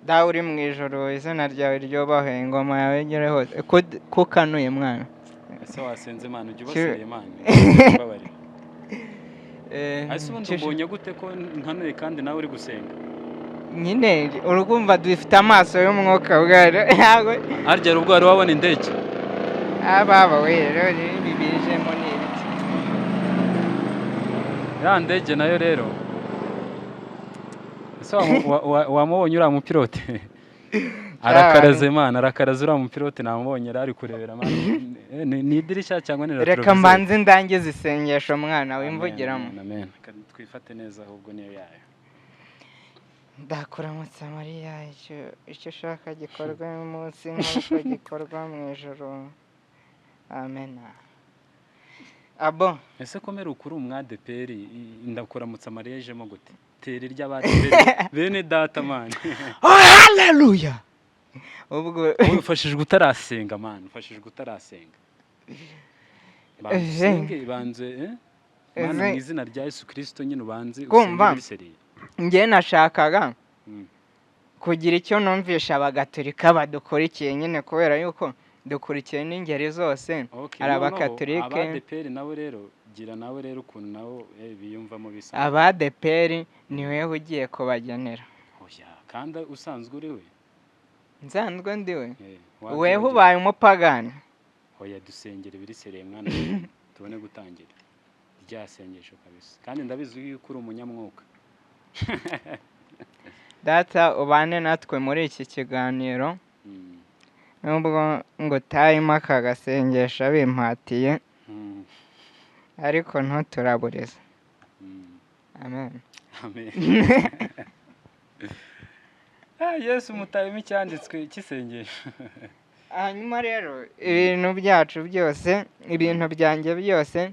Dawe uri mu ijoro, izina ryawe ryubahwe, ingoma yawe igere hose. Ko ukanuye, mwana? Ese wasenze Imana, ujya Ki- ubaseriye Imana, mbabarira. Ese ubundi ubonye gute ko nkanuye kandi nawe uri gusenga? Nyine urumva dufite amaso y'umwuka bwari, ntabwo Harya hari ubwo wari wabona indege? Ababa we, rero ibi bijemo ni ibiki? Ya ndege nayo rero, ese wamubonye uriya mupilote arakaraze Imana, arakaraze uriya mupilote, namubonye yari ari kurebera Mana. Ni idirishya cyangwa ni la Reka televiziyo? mbanze ndangize isengesho, mwana, Amen, wimvugiramo. amen, amen. Reka twifate neza ahubwo niyo yayo. Ndakuramutsa Mariya, icyo ushaka gikorwa munsi nk'uko gikorwa mu ijuru, amen. Abo. Ese komera ukuri umwadeperi, ndakuramutsa Mariya ijemo gute? Tera iry'abadeperi bene data, man. Oh, haleluya! Ubwo Wowe ufashijwe utarasenga, man, ufashijwe utarasenga. Banza usenge, banze, eh? Mana, mu izina rya Yesu Kirisito, nyine ubanze usenge. Kumva. Muri sérieux. Njye nashakaga kugira icyo numvisha Abagatolika badukurikiye nyine, kubera yuko dukurikiye n'ingeri zose. Okay, hari noneho Abakatolike. Abadeperi nabo rero, gira nawe rero ukuntu nabo biyumvamo bisa. Abadeperi ni wewe ugiye kubagenera. Oya, kandi usanzwe uri we. Nsanzwe ndiwe. Wagiye Weho wagira- ubaye umupagani. Oya, dusengere biri sérieux, mwana, tubone gutangira rya sengesho kabisa, kandi ndabizi yuko uri umunyamwuka. Data, ubane natwe muri iki kiganiro. Nubwo ngo utayemo aka gasengesho bimpatiye, ariko ntuturaburize. Amen. Amen. Ah, Yesu, mutayemo icyanditswe cy'isengesho. Hanyuma rero ibintu byacu byose, ibintu byanjye byose,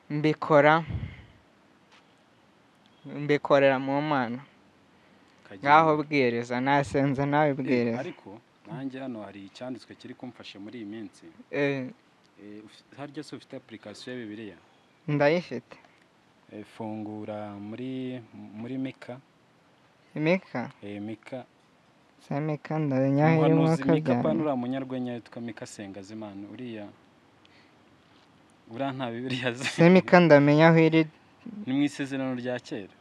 mbikora, mbikorera mu Mana. Kagira Ngaho ngo- bwiriza, nasenze, nawe bwiriza. Ariko nanjye hano hari icyanditswe kiri kumfasha muri iyi minsi. Harya se ufite application ya Bibiliya? Ndayifite. Fungura muri Mika. Mika? Mika. Se Mika ndamenya aho irimo? Umuhanuzi Mika, Kabyara. pana uriya munyarwenya witwa Mika Sengazimana, uriya nta Bibiliya azi. Se Mika ndamenya aho iri? Ni mu Isezerano rya Kera.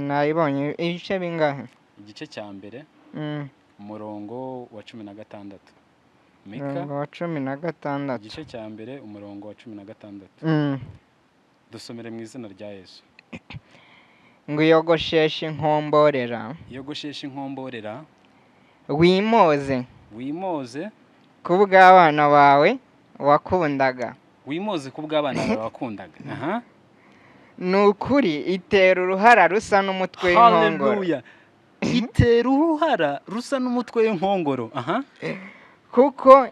Nayibonye. Ibice bingahe? Igice cya mbere, umurongo wa 16, Mika. Umurongo wa 16. Igice cya mbere, umurongo wa 16. Dusomere mu izina rya Yesu. Ngo iyogosheshe inkomborera. Iyogosheshe inkomborera. Wimoze. Wimoze. Ku bw'abana bawe wakundaga. Wimoze ku bw'abana bawe wakundaga, aha. Ni ukuri itera uruhara rusa n'umutwe w'inkongoro. Haleluya! Itera uruhara rusa n'umutwe w'inkongoro, aha. Kuko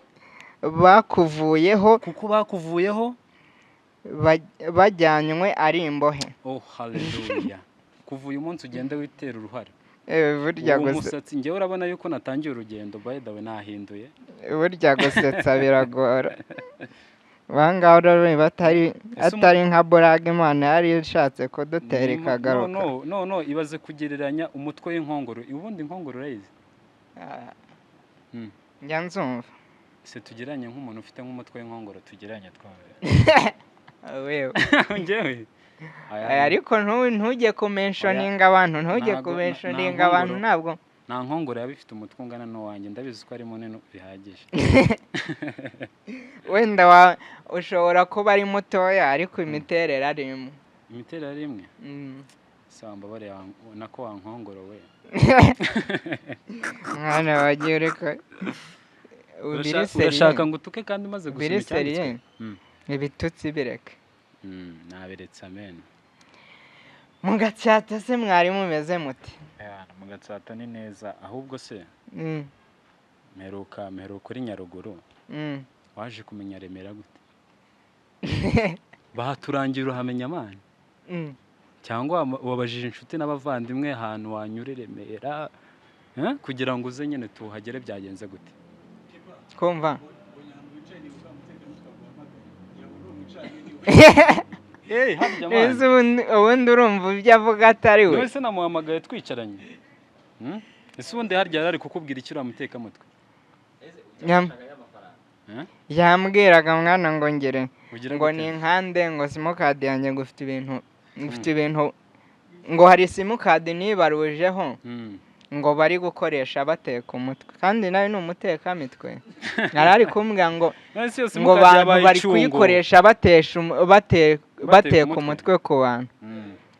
bakuvuyeho. Kuko bakuvuyeho. Bajyanywe ari imbohe. Oh, haleluya! Kuva uyu munsi ugende witera uruhara. Burya Uwo gusa musatsi, njyewe urabona yuko natangiye urugendo, by the way nahinduye. Burya gusetsa biragora. Bangahe rero batari atari nka burage Imana yari ishatse kudutera ikagaruka. No, no, no, ibaze kugereranya umutwe w'inkongoro. Ubundi inkongoro urayizi? Ah, njya nzumva. Se tugereranye nk'umuntu ufite nk'umutwe w'inkongoro, tugereranye twawe. Wewe? Njyewe. Aya, ariko ntujye kumentioninga abantu, ntujye kumentioninga nta abantu nkongoro. Ntabwo. Nta nkongoro yaba ifite umutwe ungana n'uwanjye, ndabizi ko ari munini bihagije. Wenda ushobora kuba ari mutoya, ariko imiterere ari imwe. Imiterere ari imwe. Se wambabare, nako wa nkongoro we. Mwana, wagiye ureka ubiri Urashaka sérieux. ngo utuke kandi umaze gusoma Biri icyanditswe? sérieux. Ibitutsi bireke. Nabiretse, amen. Mu Gatsata se mwari mumeze muti? Mu Gatsata ni neza, ahubwo se mperuka uri Nyaruguru. Waje kumenya Remera gute? Bahaturangira uhamenya amana? Cyangwa wabajije inshuti n'abavandimwe ahantu wanyura i Remera, eh? Kugira ngo uze nyine tuhagere, byagenze gute? Kumva. Harya Ese mwana. ubundi urumva ibyo avuga atari we? None se namuhamagaye twicaranye? Ese ubundi harya yari ari kukubwira icyo uriya mutekamutwe? Eh? Yambwiraga, mwana, ngo ngere Ugira ngo gute? Ni nkande ngo simukadi yanjye, ngo ufite ibintu, ngo ufite ibintu, ngo hari simukadi nibarujeho ngo bari gukoresha bateka umutwe, kandi nawe ni umutekamitwe. Yari ari kumbwira ngo None se iyo ngo simukadi bantu yabaye bari icyungo? kuyikoresha batesha bateka umutwe. Umutwe ku bantu.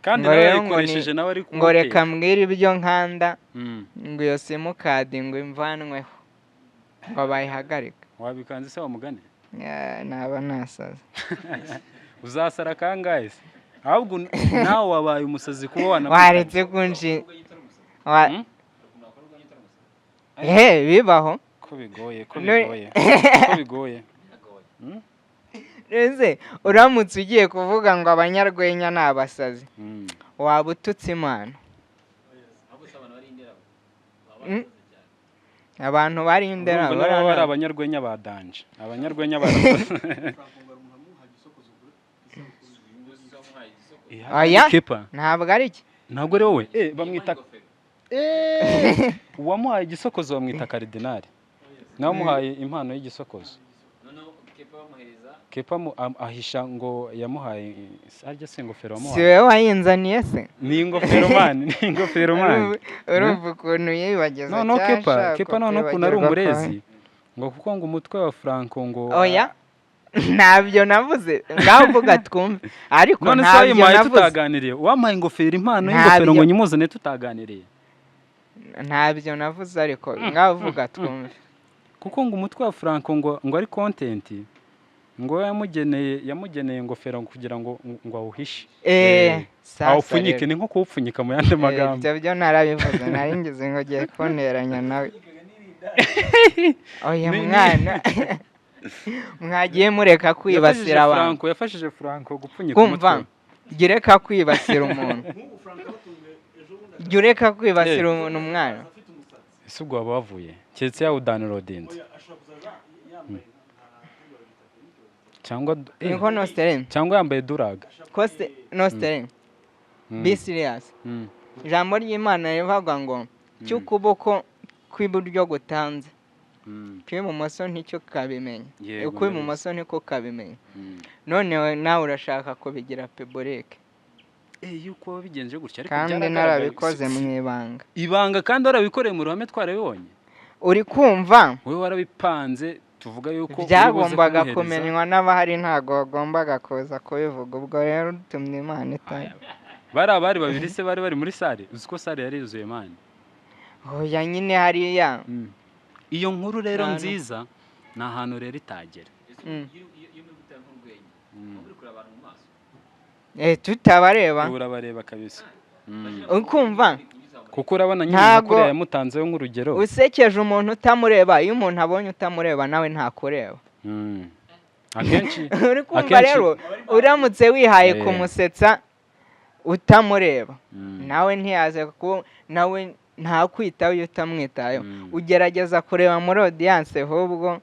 Kandi Ngo nawe rero ngo yayikoresheje, nawe ari ngo reka kuwuteka. Mbwire ibyo nkanda ngo iyo simukadi ngo imvanweho, ngo bayihagarike. Wabikanze se wa mugani? Ya, naba nasaze. Uzasara kangahe se? Ahubwo nawe wabaye umusazi kuba wanamwitaba. Waretse kunshi He, bibaho. Ko bigoye, ko bigoye, ko bigoye. Ese uramutse ugiye kuvuga ngo abanyarwenya ni abasazi, waba ututse Imana? Abantu bari Indera Urumva nabo bari bariya abanyarwenya ba danger, abanyarwenya barakoze. Oya. Kepa. Ntabwo ari iki. Ntabwo ari wowe, bamwita uwamuhaye igisokozo, bamwita Karidinali, nawe wamuhaye impano y'igisokozo. Kepa ahisha ngo yamuhaye, harya si ingofero Si wamuhaye? wowe wayinzaniye se? Ni ingofero man, ni ingofero man. Urumva ukuntu yibagiza Noneho cyangwa Kepa, ashaka Kepa noneho ukuntu ari kwibagirwa umurezi, ngo kuko ngo umutwe wa Franco ngo Oya, ntabyo navuze. Ngaho uvuga twumve, ariko None se ntabyo wayimuhaye navuze. tutaganiriye? Wamuhaye ingofero, impano y'ingofero, ngo Ntabyo. nyimuzane tutaganiriye? Ntabyo navuze, ariko ngaho uvuga twumve. Kuko ngo umutwe wa Franco ngo ari content, ngo yamugeneye ingofero kugira ngo awuhishe, Sasa awupfunyike. rero. Ni nko kuwupfunyika mu yandi magambo. Ibyo byo narabivuze, nari ngize ngo ugiye kunteranya nawe. Oya. Mwana, mwagiye mureka Yafashije kwibasira abantu. Franco, yafashije Franco gupfunyika Kumva, umutwe. Jya ureka kwibasira umuntu, jya ureka kwibasira umuntu, mwana. Ese ubwo waba wavuye keretse yawudownloadinze cyangwa Niko nostere. Cyangwa yambaye duraga. Kose nostere, be serious. Ijambo ry'Imana rivuga ngo cy'ukuboko kw'iburyo gutanze, kw'ibumoso nticyo kabimenya. Yego, Ukw'ibumoso niko kabimenya. ndabizi. None nawe urashaka kubigira public. Yuko wabigenje gutya, ariko Kandi byaragaragaye. narabikoze mu ibanga. Ibanga, kandi warabikoreye mu ruhame, twarabibonye. Uri kumva? Wowe warabipanze, tuvuga yuko uri buze Byagombaga kumuhereza. kumenywa n'abahari, ntabwo wagombaga kuza kubivuga. Ubwo rero utumye Imana itari Bari abari babiri se bari bari muri salle? Uzi ko salle yari yuzuye, man? Oya nyine, hariya. Iyo nkuru rero Ahantu- nziza ni ahantu rero itagera. Iyo muri gutera nk'urwenya, muba muri kureba abantu mu maso? Tutabareba. Urabareba kabisa. Ukumva? Kuko urabona nyine Ntago- nka kuriya yamutanzeho nk'urugero. Usekeje umuntu utamureba, iyo umuntu abonye utamureba nawe ntakureba. Akenshi Uri kumva? akenshi- Rero uramutse wihaye kumusetsa utamureba, nawe ntiyaze kuko nawe ntakwitaho iyo utamwitayeho. Ugerageza kureba muri audience ahubwo,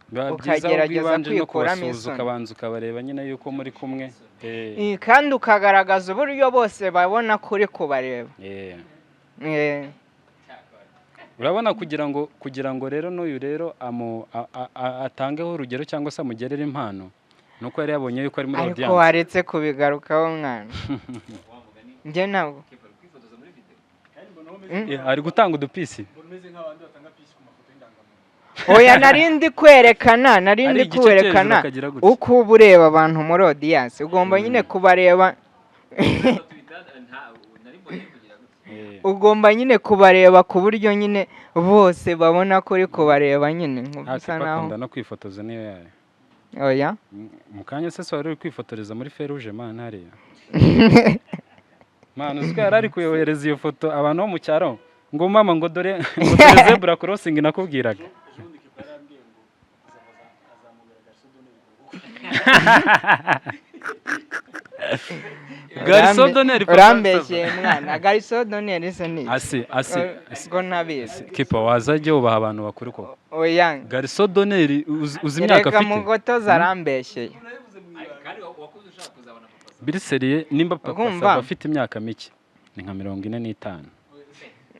Biba byiza ahubwo ukagerageza ibanje no kwikuramo kubasuhuza, isoni. ukabanza ukabareba nyine yuko muri kumwe. Kandi ukagaragaza uburyo bose babona ko uri kubareba. Urabona, kugira ngo rero n'uyu rero atangeho urugero cyangwa se amugerere impano, nuko yari yabonye yuko ari muri Ariko audience. waretse kubigarukaho, mwana, njye ntabwo Ari gutanga udupisi. Oya, nari ndi kwerekana, nari Ari ndi igice cyo hejuru kwerekana akagira gutya. uko uba ureba abantu muri audience, ugomba nyine kubareba. Ugomba nyine kubareba ku buryo nyine bose babona ko uri kubareba nyine Ah, bisa Kepa naho akunda no kwifotoza, niyo yayo. Oya. Mu kanya se wari uri kwifotoreza muri feruje, man, hariya, man, uzi ko yari ari kuyohereza iyo foto abantu bo mu cyaro, ngo mama, ngo dore zebra crossing nakubwiraga. Ejo bundi Kepa yarambwiye ngo azamubera garçon d'honneur. Garçon d'honneur, papa. Urambeshyeye, mwana. Garçon d'honneur se ni iki? Asi asi asi. Ngo ntabizi. Kepa, wazajya wubaha abantu bakuru koko. Oya. Garçon d'honneur, uzi imyaka Reka afite? Mugotozi arambeshyeye. Kandi wakuze ushaka kuzabona papa. Biri sérieux, nimba papa Urumva? Sava afite imyaka mike, ni nka 45.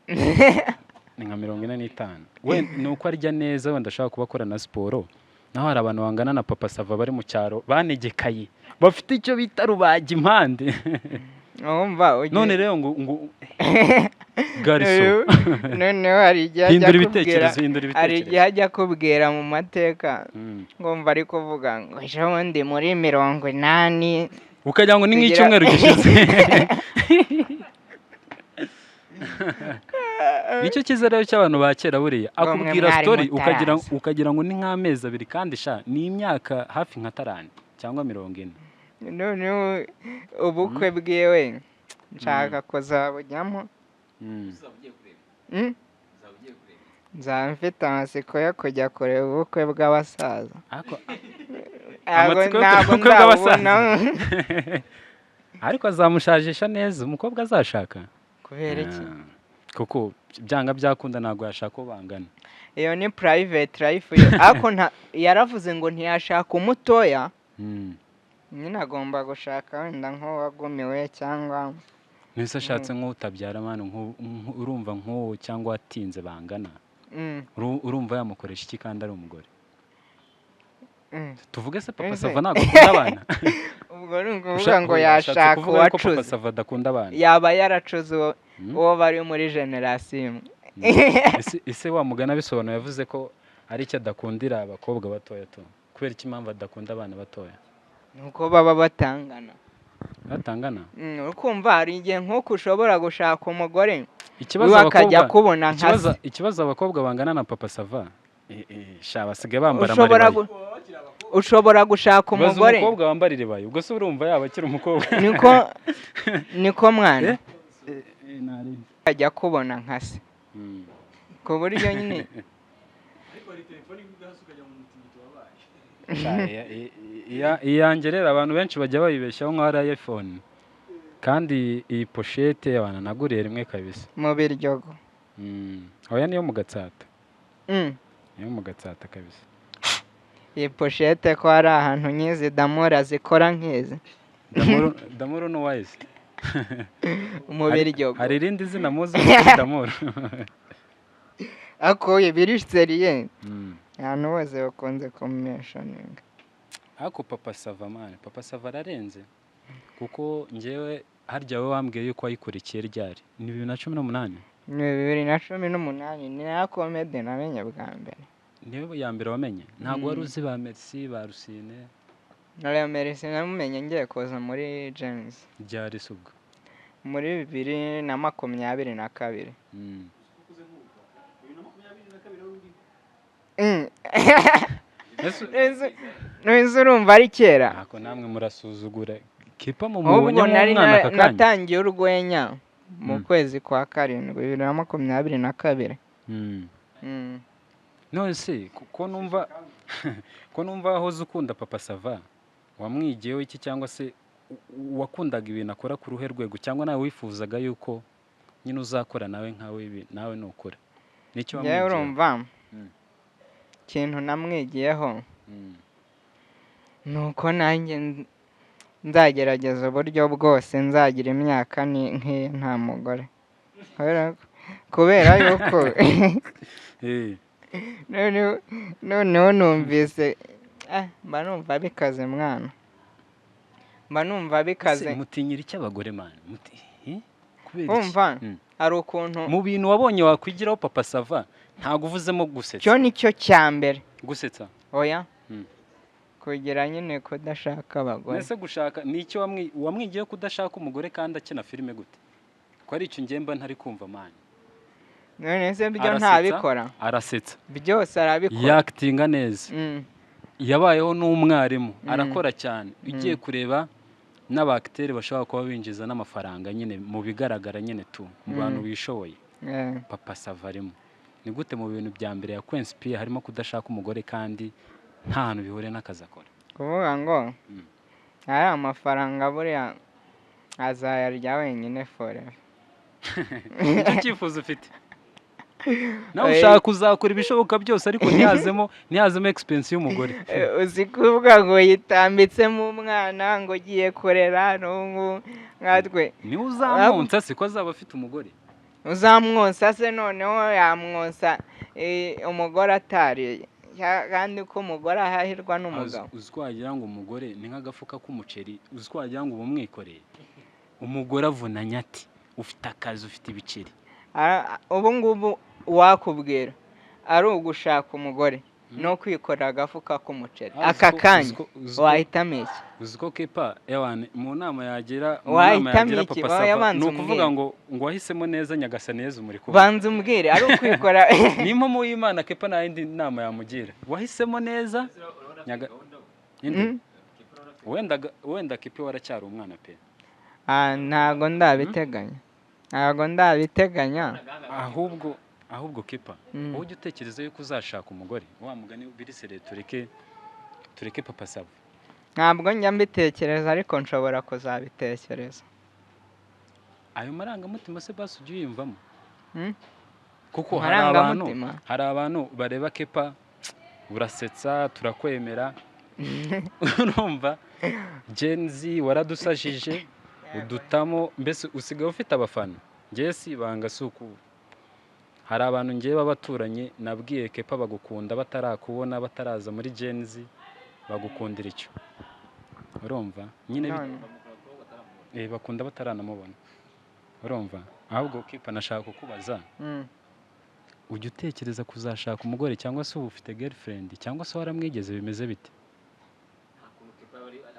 Ni nka 45. We ni uko arya neza, wenda ashobora kuba akora na siporo. Naho hari abantu bangana na Papa Sava bari mu cyaro banegekaye, bafite icyo bita rubaga impande. Wumva None rero ngo gariso. Noneho hari igihe ajya Hindura akubwira ibitekerezo, hindura hari ibitekerezo. igihe ajya akubwira mu mateka, ngumva ari kuvuga ngo ejo bundi muri 80. Ukagira ngo ni nk'icyumweru gishize. Nicyo cyiza rero cy'abantu ba kera buriya. Ngo mwe Akubwira mwari story mutaraza. ukagira ngo ni nk'amezi 2, kandi sha ni imyaka hafi nka tarani cyangwa 40. Noneho ubukwe bwiwe nshaka kuzabujyamo. Uzaba ugiye kureba? Uzaba ugiye kureba? Nzaba mfite amatsiko yo kujya kureba ubukwe bw'abasaza. Ariko Ntabwo Amatsiko yo ntabwo kureba ubukwe bw'abasaza. nzabubona. Ariko azamushajisha neza umukobwa azashaka. Kubera iki? Ah, kuko byanga byakunda ntabwo yashaka uwo bangana. Iyo ni private life yo, ariko yaravuze ngo ntiyashaka umutoya. Nyine agomba gushaka wenda nk'uwagumiwe cyangwa Mbese ashatse nk'utabyara mwana, urumva nk'uwo cyangwa watinze bangana, urumva yamukoresha iki kandi ari umugore? Tuvuge se Papa Ese- Sava ntabwo akunda abana? Ubwo ni ukuvuga ngo Oya, ashatse yashaka kuvuga yuko Papa uwacuze. Sava adakunda abana. Yaba yaracuze uwo uwo bari muri generasiyo imwe. Ese wa mugani abisobanura yavuze ko ari icyo adakundira abakobwa batoya tu? Kubera iki? Impamvu adakunda abana batoya? Ni uko baba batangana. Batangana. Ukumva hari igihe nk'uko ushobora gushaka umugore Ikibazo we akajya abakobwa akubona nka ikibazo se. Ikibazo abakobwa bangana na Papa Sava, sha basigaye bambara Ushobora amaribaya. ushobora gushaka Ibaze umugore umukobwa wambara iribaya, ubwo se urumva yaba akiri umukobwa? Niko mwana. Nari. Ajya akubona nka se, ku buryo nyine Ariko hari telefone ivuga hasi ukajya mu mutingito wabaye. Sha, iyanjye rero abantu benshi bajya bayibeshyaho nk'aho ari iPhone, kandi iyi pochette abantu naguriye rimwe kabisa. Mu Biryogo. Oya, niyo mu Gatsata. Niyo mu Gatsata kabisa. Iyi pochette ko hari ahantu nyizi damura zikora nk'izi? Damuru, Damuru ni uwahise. Mu Biryogo. Hari irindi zina muzi kuri Damuru? Ako ibiri sérieux, ahantu hose bakunze kumentioninga. Ariko Papa Sava man, Papa Sava ararenze, kuko njyewe harya wowe wambwiye yuko wayikurikiye ryari? Ni 2018? Ni 2018, ni na comedy namenye bwa mbere. Niyo ya mbere wamenye? Ntabwo wari Mm. uzi ba Merci, ba Rusine? Ariya Merci namumenye ngiye kuza muri James. Ryari se ubwo? Muri 2022. 2022 wari uriho? Nese urumva ari kera? Ntako namwe murasuzugura kipa Ahubwo mumubonye nari nk'umwana aka kanya. natangiye urwenya mu kwezi kwa karindwi 2022. None se ko numva wahoze ukunda Papa Sava, wamwigiyeho iki? Cyangwa se wakundaga ibintu akora ku ruhe rwego? Cyangwa nawe wifuzaga yuko nyine uzakora nawe nkawe ibi nawe nukora nicyo Njyewe wamwigiyeho? urumva, ikintu namwigiyeho ni uko nanjye nzagerageza uburyo bwose nzagira imyaka ni nk'iye nta mugore, kubera yuko noneho numvise, mba numva bikaze mwana, mba numva bikaze. Ese mutinyira iki abagore man? Kubera iki? Wumva hari ukuntu Mu bintu wabonye wakwigiraho Papa Sava, ntabwo uvuzemo gusetsa? Cyo nicyo cya mbere. Gusetsa? Oya, kugira nyine kudashaka abagore. Mbese gushaka ni icyo wamwigiyeho kudashaka umugore kandi akina filime gute? Ko ari icyo ngemba ntari kumva man. None se byo Arasetsa, ntabikora? Arasetsa. Byose arabikora. Yakitinga neza. Yabayeho n'umwarimu. Arakora cyane. Ugiye kureba n'abakiteri bashobora kuba binjiza n'amafaranga nyine mu bigaragara nyine tu mu bantu bishoboye, Papa Sava arimo. Ni gute mu bintu bya mbere yakwensipiye harimo kudashaka umugore kandi nta hantu bihuriye n'akazi akora? Kuvuga ngo ari amafaranga buriya azayarya wenyine forever. Nicyo cyifuzo ufite nawe? Oya. Ushaka kuzakora ibishoboka byose ariko ntihazemo expense y'umugore. Uzi kuvuga ngo yitambitsemo umwana ngo ugiye kurera n'ubu nkatwe. Niwe uzamunsa, siko azaba afite umugore. Uzamwonsa se noneho yamwonsa umugore atariye? Kandi ko umugore ahahirwa n'umugabo. Uzi ko wagira ngo umugore ni nk'agafuka k'umuceri, uzi ko wagira ngo uba umwikoreye. Umugore avunanye ati ufite akazi, ufite ibiceri. Ubu ngubu wakubwira ari ugushaka umugore no kwikorera agafuka k'umuceri aka kanya, wahitamo iki? Uzi ko Kepa, ewane, mu nama yagira, mu nama Wahitamo yagira iki? Papa Oya, Sava, banza ni ukuvuga umbwire. ngo wahisemo neza, Nyagasani Yezu muri kumwe. Banza umbwire, ari ukwikora Ni impamo y'Imana, Kepa nta yindi nama yamugira, wahisemo neza. Inde? Wenda Kepa waracyari umwana pe. Ah, ntago ndabiteganya, ntago ndabiteganya. Ahubwo Kepa, wowe ujya utekereza yuko uzashaka umugore, wa mugani birisere, tureke Papa Sava. Ntabwo njya mbitekereza, ariko nshobora kuzabitekereza. Ayo marangamutima se basi ujya uyiyumvamo? Mm? Kuko hari abantu Amarangamutima? hari abantu bareba Kepa, urasetsa, turakwemera, urumva Gen Z waradusajije, udutamo, mbese usigaye ufite abafana. Njyewe si ibanga, si uku, hari abantu ngewe b'abaturanyi nabwiye Kepa bagukunda batarakubona, bataraza muri Gen Z, bagukundira icyo, urumva nyine None. Bakunda bataranamubona, urumva. Ahubwo Kepa, nashaka kukubaza, ujya utekereza kuzashaka umugore, cyangwa se uba ufite girlfriend, cyangwa se waramwigeze, bimeze bite?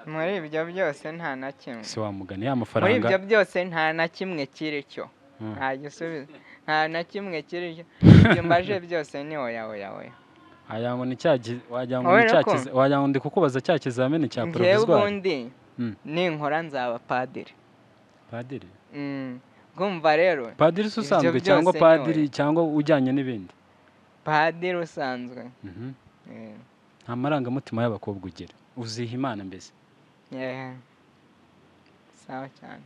Muri ibyo byose nta na kimwe. Se wamugani ya Muri mafaranga ibyo byose nta na kimwe kiri cyo. Nta gisubizo, nta na kimwe kiri cyo. Ibyo mbaje byose ni oya, oya, oya. Wagira ngo ni cya wagira ngo ni Kubera cya ko wagira ngo ndi kukubaza cya kizamini cya njyewe provisoire. Ubundi ninkora nzaba padiri. Padiri? Kumva rero Padiri se ibyo usanzwe cyangwa byose ni padiri oya. cyangwa ujyanye n'ibindi? Padiri usanzwe. Nta marangamutima y'abakobwa ugira, uziha Imana mbese? Yeah. Sawa cyane.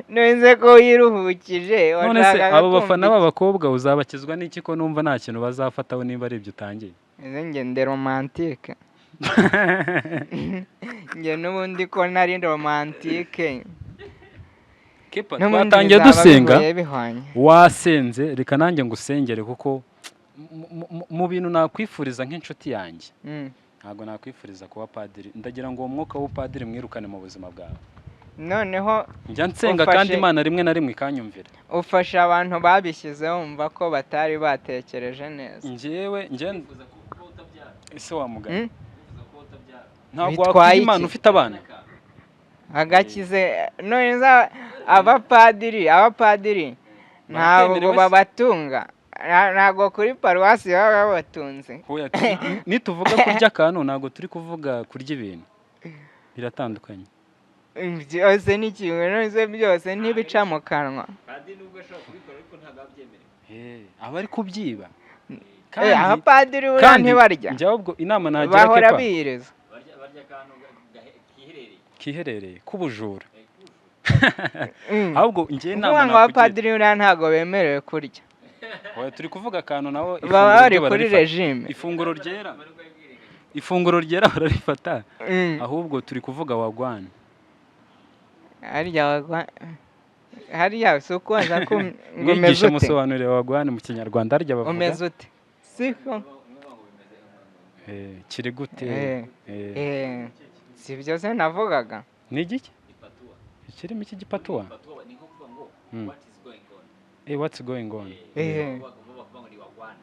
None se ko wiruhukije, None se washakaga abo kumva bafana iki? b'abakobwa uzabakizwa n'iki, ko numva nta kintu bazafataho niba ari ibyo utangiye? Ese njye ndi romantique? Njye n'ubundi ko nari romantique. Kepa, N'ubundi twatangiye bizaba dusenga. bihuye bihwanye. Wasenze, reka nanjye ngusengere, kuko mu bintu nakwifuriza nk'inshuti yanjye, ntabwo nakwifuriza kuba padiri. Ndagira ngo uwo mwuka w'ubupadiri mwirukane mu buzima bwawe. Noneho Njya nsenga kandi Imana rimwe na rimwe ikanyumvira. Ufasha abantu babishyizeho wumva ko batari batekereje neza. Njyewe njye ese wamugana ntabwo Bitwaye wakwiha Imana iki? ufite abana. Agakize none za abapadiri ntabwo Barakemerewe se? babatunga. Ntabwo kuri paruwasi baba babatunze. Hoya, nituvuga kurya akantu ntabwo turi kuvuga kurya ibintu, biratandukanye. Byose ni kimwe, none se byose ntibica mu kanwa? Padiri nubwo ashobora kubikora, ariko ntabwo aba abyemerewe. Aba ari kubyiba. Abapadiri buriya Kandi ntibarya. njye ahubwo inama nagira Bahora Kepa, biyiriza. Barya akantu kiherereye. Kiherereye k'ubujura. Ahubwo njye Kuvuga inama ngo nakugira, abapadiri buriya ntabwo bemerewe kurya. Oya, turi kuvuga akantu nawe Baba ifunguro bari ryo kuri bararifata. regime. Ifunguro ryera bararifata. Ahubwo turi kuvuga wagwana. Harya harya si ukubaza ko ngo umeze Mwigishe, ute? musobanurire wagwan mu Kinyarwanda, harya bavuga Umeze ute, siko? Kiri gute? Si ibyo se navugaga? Ni igiki? Ipatuwa. Ikirimi cy'igipatuwa. Ipatuwa ni nko kuvuga ngo what is going on. What's going on? Bavuga ngo ni wagwan.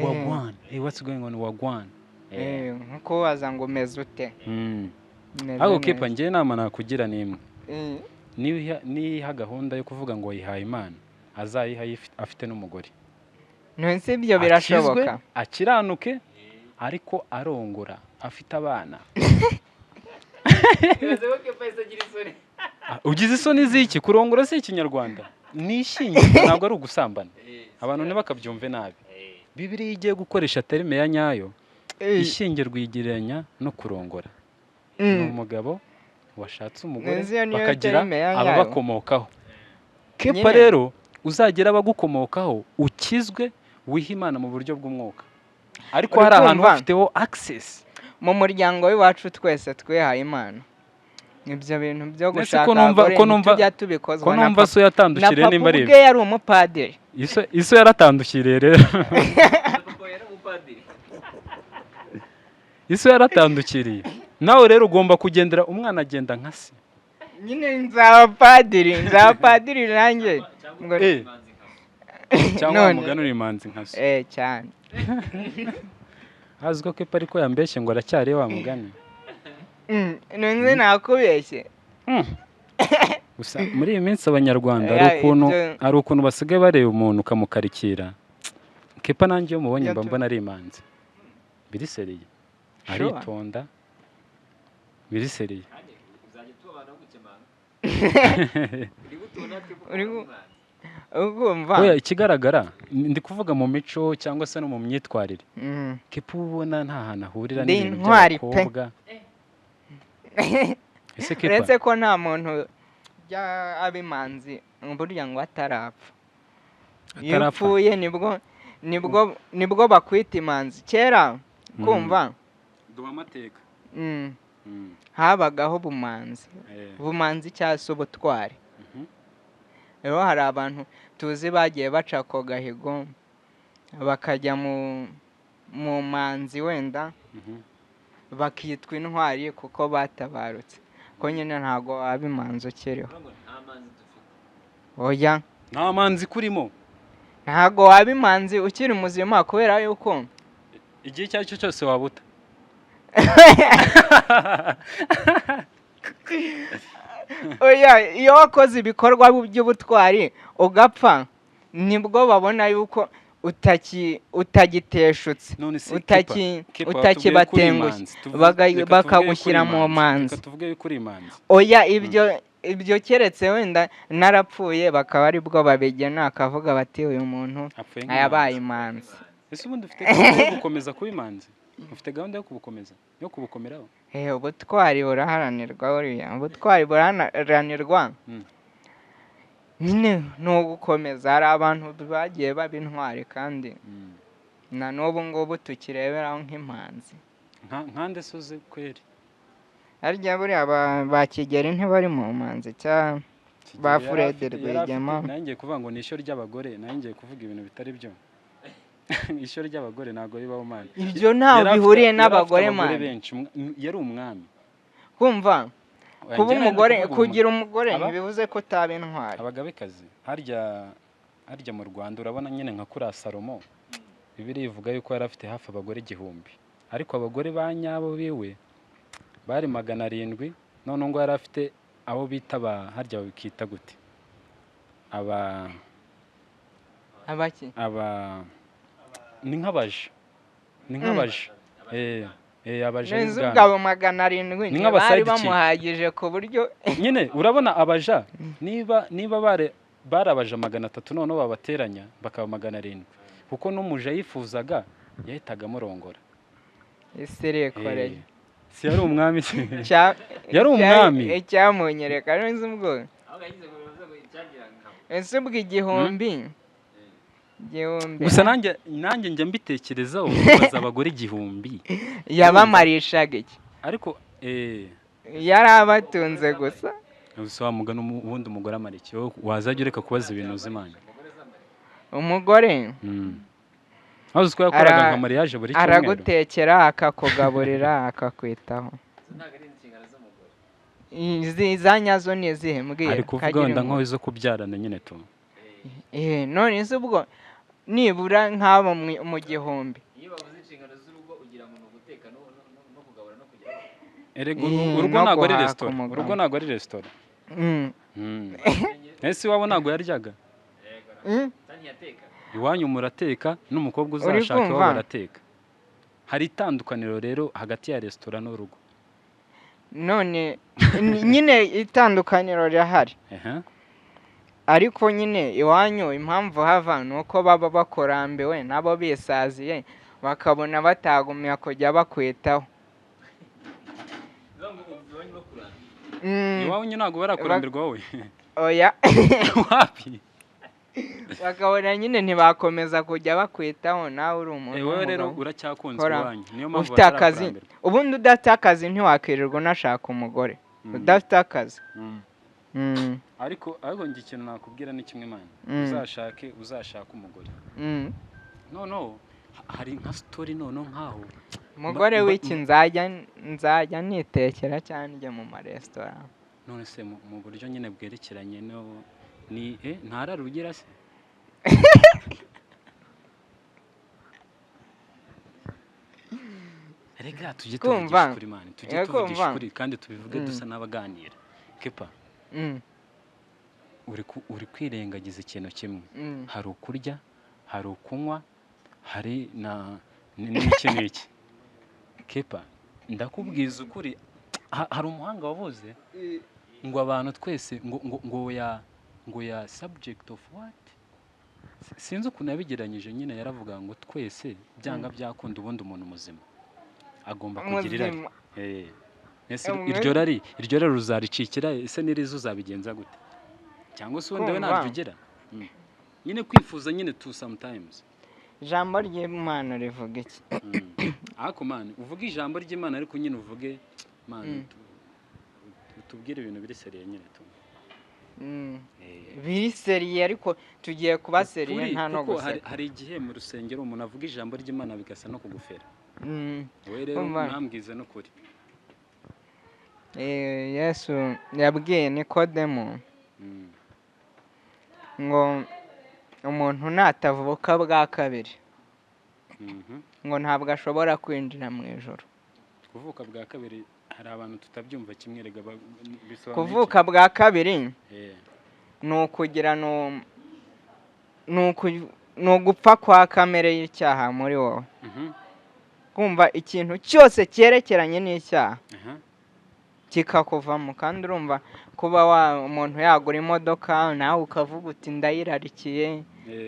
Wagwan. What's going on, wagwan? Nko kubaza ngo umeze ute. Umeze Ahubwo Kepa, neza. njye inama nakugira ni imwe. Niha gahunda yo kuvuga ngo yihaye Imana, azayiha afite n'umugore. None se ibyo Akizwe, birashoboka? akiranuke, ariko arongora afite abana. Ibaze ko Kepa yahise agira isoni. Ah, ugize isoni z'iki? Kurongora si Ikinyarwanda, ni ishyingirwa, ntabwo ari ugusambana. Abantu ntibakabyumve nabi. Bibiliya igiye gukoresha terme ya nyayo, ishyingirwa iyigereranya no kurongora. Ni umugabo washatse umugore, Nzi iyo niyo bakagira terme ya nyayo. ababakomokaho. Kepa, Nyine. rero uzagera abagukomokaho, ukizwe, wihe Imana mu buryo bw'umwuka, ariko Uri hari ahantu kumva? ufiteho access. Mu muryango w'iwacu twese twihaye Imana. Ibyo bintu byo Nese gushaka ko numva abagore ko numva ntitujya tubikozwa ko na numva papa. So Na yatandukiriye papa nimba ari ubwe ibyo. yari umupadiri. Iso yaratandukiriye rero. Papa yari umupadiri. Iso yaratandukiriye, nawe rero ugomba kugendera, umwana agenda nka se. Nyine nzaba padiri, nzaba padiri nanjye. Imanzi nka se. Cyangwa None. umugani uri imanzi nka se. Eh, cyane. Azi ko Kepa ariko yambeshye ngo aracyari wa mugani. Nunze nakubeshye. Gusa muri iyi minsi Abanyarwanda hari Oya, ukuntu hari ukuntu basigaye bareba umuntu ukamukarikira. Kepa nanjye iyo mubonye Ibyo mba mbona ari imanzi biri sérieux. Sure. Aritonda biri sérieux. Kandi uzajya tuba abantu bagukemanga. Uri gutubona twe kuko Uri ari imanzi. Urumva? Oya, ikigaragara ndi kuvuga mu mico cyangwa se no mu myitwarire, Kepa uba ubona nta hantu ahurira Ndi n'ibintu intwari pe. by'abakobwa. Ese Kepa Uretse ko nta muntu ujya aba imanzi burya ngo atarapfa. Iyo Atarapfa. upfuye nibwo bakwita imanzi. Kera kumva Duha amateka. Habagaho ubumanzi, ubumanzi cyangwa se ubutwari. Rero hari abantu tuzi bagiye baca ako gahigo, bakajya mu manzi wenda, bakitwa intwari kuko batabarutse, ko nyine ntabwo waba imanzi ukiriho. Uvuga ngo nta manzi dufite. Oya. Nta manzi kurimo. Ntabwo waba imanzi ukiri muzima kubera yuko Igihe icyo ari cyo cyose wabuta. Oya, iyo wakoze ibikorwa by'ubutwari ugapfa, nibwo babona yuko utagiteshutse, None se Kepa, utakibatengushye, watubwiye ko uri imanzi. Reka tuvuge ko uri bakagushyira mu imanzi. manzi. Reka tuvuge ko uri imanzi. Oya, ibyo keretse wenda narapfuye, bakaba aribwo babigena, akavuga bati: "Uyu muntu Apfuye yabaye nk'imanzi." imanzi. Ese ubundi ufite gahunda yo gukomeza kuba imanzi? Ufite gahunda yo kubukomeza, yo kubukomeraho? Eh, ubutwari buraharanirwa, buriya ubutwari buraharanirwa. Nyine ni ugukomeza. Hari abantu bagiye baba intwari kandi na n'ubu ngubu tukireberaho nk'imanzi. Nkande se uzi kweri? Harya buriya ba Kigeli ntibari mu manzi cya Kigeli ba yari Fred yari afite- Rwigema? Nanjye ngiye kuvuga ngo ni ishyo ry'abagore, nanjye ngiye kuvuga ibintu bitari byo. Ishyo ry'abagore ntabwo bibaho, man. Ibyo ntaho bihuriye Yari afite n'abagore, abagore man. benshi, yari umwami. Kumva, Oya, kuba njye nari ndi umugore, kuvuga kugira umugore ntibivuze ko utaba intwari. Abagabekazi harya mu Rwanda, urabona nyine nka kuriya Salomo, Bibiliya ivuga yuko yari afite hafi abagore 1000, ariko abagore ba nyabo biwe bari 700. None ngo yari afite abo bita ba, harya babikita gute, aba Abaki? Aba ni nk'abaja, ni nk'abaja, abaja Neza. b'ibwami. Ubwo abo 700 Ni nk'aba ntibari side chick. bamuhagije ku buryo Nyine urabona abaja, niba bari abaja 300, noneho babateranya bakaba 700, kuko n'umuja yifuzaga yahitaga amurongora. Isi irikoreye. Si yari umwami se? Yari umwami. Icyamunyereka neza ubwo Ahubwo yagize ngo bivuze ngo icyagira nkabo. Ese ubwo igihumbi Gusa nanjye njya mbitekerezaho, kubaza abagore 1000. Yabamarishaga iki? Ariko Yari abatunze gusa. Gusa wa mugani, ubundi umugore amara iki? Wowe wazajya ureka kubaza ibintu uzi, man. Umugore Aho uzi ko yakoraga nka mariage buri cyumweru. Aragutekera, akakugaburira, akakwitaho. Izo ntabwo ari inshingano z'umugore. Izi za nyazo ni izihe? Mbwira. Ari kuvuga Kagira wenda inkuru. nk'izo kubyarana nyine tu. Eh, none se ubwo nibura nk'abo mu 1000 Iyo bavuze inshingano z'urugo ugira ngo ni uguteka no kugabura no kugera Erega urugo No ntabwo ari guhaka resitora. umugabo. Urugo ntabwo ari resitora. Ese iwabo ntabwo yaryaga? Ntiyateka. Iwanyu murateka, n'umukobwa Uri uzashaka iwabo kumva? barateka. Hari itandukaniro rero hagati ya resitora n'urugo. None nyine itandukaniro rirahari, ariko nyine iwanyu impamvu hava ni uko baba bakurambiwe, nabo bisaziye, bakabona batagumya kujya bakwitaho. Bivuga ngo ubu iwanyu bakurambiwe. Iwawe ntabwo barakurambirwa wowe? Oya. Wapi. Bakabona nyine ntibakomeza kujya bakwitaho, nawe uri umuntu Wowe rero w'umugabo. uracyakunzwe Kora. iwanyu, niyo mpamvu Ufite akazi. batarakurambirwa. Ubundi udafite akazi ntiwakwirirwa unashaka umugore. Udafite akazi. Ariko njye ikintu nakubwira ni kimwe, man, uzashake umugore. Noneho hari nka story noneho nkaho umugore w'iki nzajya nitekera cyane njye mu maresitora. None se mu buryo nyine bwerekeranye no ni ntararugera se? Rega tujye tuvugisha ukuri, man, tujye tuvugisha ukuri kandi tubivuge dusa n'abaganira. Kepa, uri kwirengagiza ikintu kimwe. Hari ukurya, hari ukunywa, hari na n'iki n'iki. Kepa, ndakubwiza ukuri, hari umuhanga wavuze ngo abantu twese ngo ya subject of what? Sinzi ukuntu yabigereranyije nyine, yaravuga ngo twese byanga byakunda ubundi umuntu muzima agomba kugira irari. Iryo rari ruzaricikira ese n'irizo uzabigenza gute? Cyangwa se ubundi we ntabyo ugira? Nyine kwifuza nyine to sometimes. Ijambo ry'Imana rivuga iki? Ariko man, uvuge ijambo ry'Imana ariko nyine uvuge man, utubwire ibintu biri seriye nyine tu. Biri seriye ariko tugiye kuba seriye nta no guseka. Hari igihe mu rusengero umuntu avuga ijambo ry'Imana bigasa no kugufera. Wowe rero nambwize no kuri. Yesu yabwiye Nikodemu ngo umuntu natavuka bwa kabiri ngo ntabwo ashobora kwinjira mu ijuru. Kuvuka bwa kabiri hari abantu tutabyumva kimwe, rega bisobanuye. Kuvuka bwa kabiri ni ukugira ni ugupfa kwa kamere y'icyaha muri wowe. Kumva ikintu cyose cyerekeranye n'icyaha kikakuvamo, kandi urumva kuba umuntu yagura imodoka nawe ukavuga uti ndayirarikiye,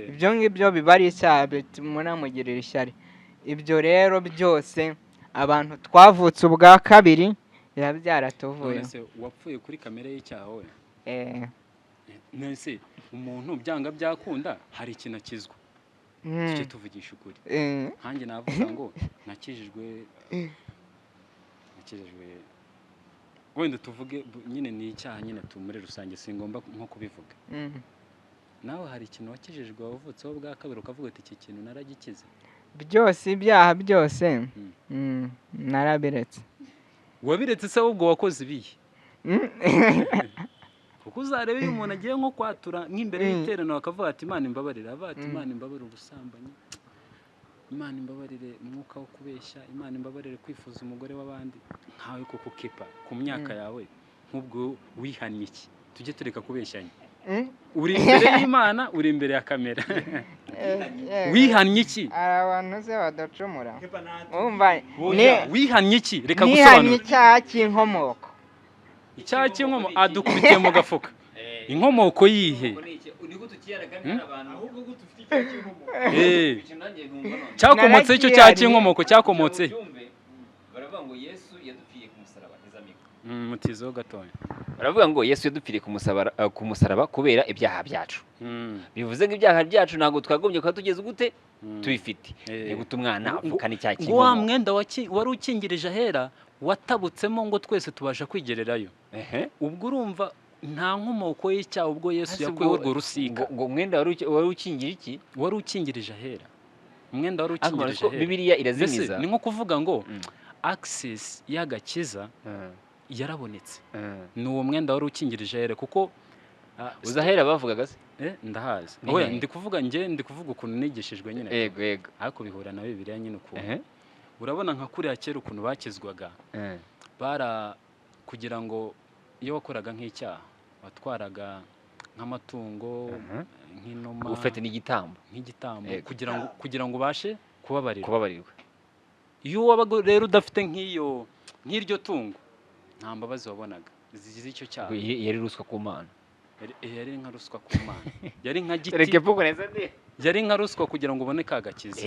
ibyo ngibyo biba ari icyaha bituma unamugirira ishyari. Ibyo rero byose abantu twavutse ubwa kabiri biba byaratuvuye. Wapfuye kuri kamere y'icyaha wowe? Nese umuntu byanga byakunda hari ikintu akizwa. Tujye tuvugisha ukuri. Nkanjye navuga ngo nakijijwe wenda tuvuge nyine ni icyaha nyine tu muri rusange, singomba nko kubivuga. Nawe hari ikintu wakijijwe wavutseho bwa kabiri ukavuga ati iki kintu naragikize? Byose, ibyaha byose narabiretse. Wabiretse se ahubwo wakoze ibihe? Kuko uzareba iyo umuntu agiye nko kwatura nk'imbere y'iteraniro akavuga ati Imana imbabarire, avuga ati Imana imbabarire ubusambanyi, Imana imbabarire umwuka wo kubeshya, Imana imbabarire kwifuza umugore w'abandi. Nkawe koko Kepa, ku myaka yawe nk'ubwo wihannye iki? Tujye tureka kubeshyanya. Uri imbere y'Imana, uri imbere ya kamera. Wihannye iki? Hari abantu se badacumura. Umva, wihannye iki? Reka gusobanura. Nihannye icyaha cy'inkomoko. Icyaha cy'inkomoko adukubitiye mu gafuka. Inkomoko yihe? Cyakomotse icyo cyaha cy'inkomoko cyakomotse. Baravuga ngo Yesu yadupfiriye ku musaraba, ntizamiko. Mutizo gatoya. Baravuga ngo Yesu yadupfiriye ku musaraba kubera ibyaha byacu. Bivuze ngo ibyaha byacu ntabwo twagombye kuba tugeze gute tubifite. Ni gute umwana avukana icyaha cy'inkomoko? Ngo wa mwenda wari ukingirije ahera watabutsemo ngo twese tubasha kwigererayo. Ubwo urumva nta nkomoko y'icyaha ubwo Yesu yakuyeho urwo rusika. Ngo umwenda wari ukingira iki? Wari ukingirije ahera. Umwenda wari ukingirije ahera. Bibiliya irazimiza. Ni nko kuvuga ngo access y'agakiza yarabonetse. Ni uwo mwenda wari ukingirije ahera kuko uzahera bavugaga se? Ndahazi. Oya, ndi kuvuga nge ndi kuvuga ukuntu nigishijwe nyine. Yego yego. Ariko bihura na Bibiliya nyine ukuntu. Urabona nka kuriya kera ukuntu bakizwaga. Bara kugira ngo iyo wakoraga nk'icyaha watwaraga nk'amatungo, nk'inuma, ufite n'igitambo, nk'igitambo kugira ngo ubashe kubabarirwa. Iyo wabaga rero udafite nk'iyo nk'iryo tungo nta mbabazi wabonaga zigize icyo cyaha. Yari ruswa ku Mana. Yari nka ruswa ku Mana. Yari nka giti. Yari nka ruswa kugira ngo ubone kagakiza.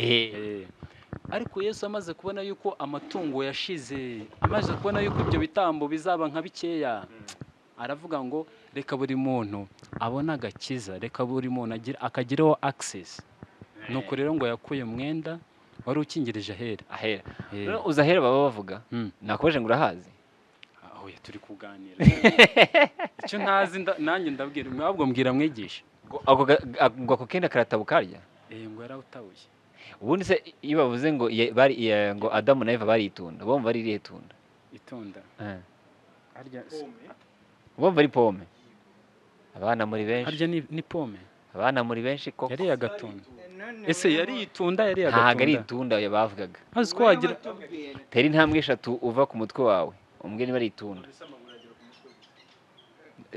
Ariko Yesu amaze kubona yuko amatungo yashize, amaze kubona yuko ibyo bitambo bizaba nka bikeya, aravuga ngo reka buri muntu abone agakiza, reka buri muntu akagireho access. Nuko rero ngo yakuye umwenda wari ukingirije ahera. Ahera. Uzahera baba bavuga. Nakoje ngo urahazi. Oya, turi kuganira icyo ntazi, nanjye ndabwira, ahubwo mbwira mwigisha. Ngo ako kenda karatabu karya. Ngo yarawutabuye. Ubundi se iyo bavuze ngo bari ngo Adamu na Eva bari itunda, bumva ari irihe tunda? Itunda. Harya Bumva ari pome. Abana muri benshi. Harya ni pome. Abana muri benshi koko. Yari agatunda. Ese yari itunda, yari Ntabwo ari agatunda? Itunda bavugaga. Azi ko wagira. Tera intambwe eshatu uva ku mutwe wawe, umbwire niba ari itunda.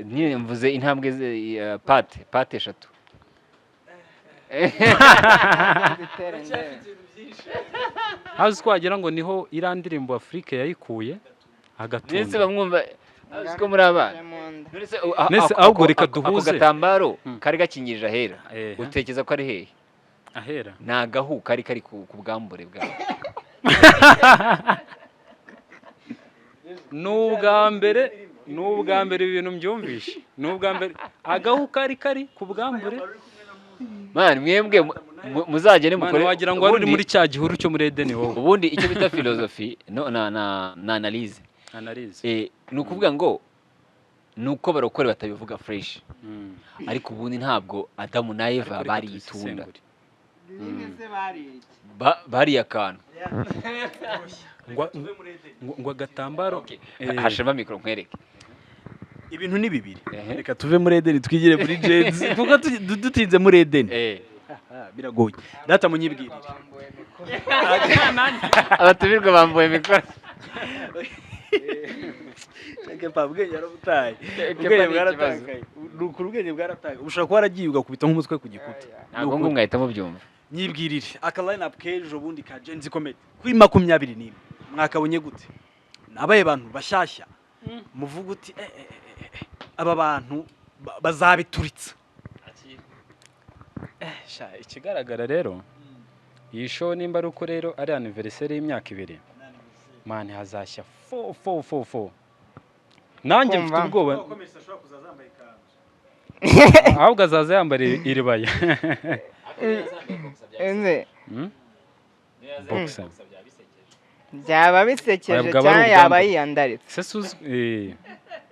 Nyine mvuze intambwe pate eshatu. Zitere ndebe. Azi ko wagira ngo niho iriya ndirimbo Afrique yayikuye. Ndetse Agatunda. bamwumva, azi ko muri abana. Mu nda. None se Nese ahubwo reka ako duhuze. gatambaro kari gakingirije ahera, utekereza ko ari hehe? Ahera. Ni agahu kari kari ku bwambure bwawe. Ni ubwa mbere ibintu mbyumvishe, ni ubwa mbere agahu kari kari ku bwambure. Man, mwebwe muzagende Mwana, mukore. wagira ngo wari uri muri cya gihuru cyo muri Edeni wowe. Ubundi icyo bita philosophy no na analyse. Analyse. Ni ukuvuga ngo ni uko barokore batabivuga fresh, ariko ubundi ntabwo Adamu na Eva Ariko reka bariye itunda. tubisesengure. Nyine se bariye iki? Bariye akantu. Ngo agatambaro. Hashema mikoro nkwereke. Ibintu ni bibiri. Ehe. Reka tuve muri Edeni twigire muri Gen Z, kuko dutinze muri Edeni biragoye. Data, munyibwirire. Bambuye mikoro. Abatumirwa bambuye mikoro. Kepa, ubwenge yarabutaye. Kepa Ubwenge ni ikibazo. bwaratakaye. Ni ukuri, ubwenge bwaratakaye, ushobora kuba waragiye ugakubita nk'umutwe ku gikuta. Ntabwo ngo mwahita mubyumva. Nyibwirire aka line up k'ejo bundi ka Gen Z Comedy kuri 21, mwakabonye gute? Nabaye bantu bashyashya muvuga uti eh, eh, eh, eh, aba bantu bazabituritsa. Sha, ikigaragara rero iyi show, nimba ari uko rero ari anniversaire y'imyaka 2, man, hazashya fo fo fo fo. Nanjye mfite Kumva. ubwoba. Ahubwo azaza yambara iribaya. Ese Boxer. Byaba bisekeje Oya, bwaba ari cyangwa yaba ubwambure. yiyandaritse. Se suzi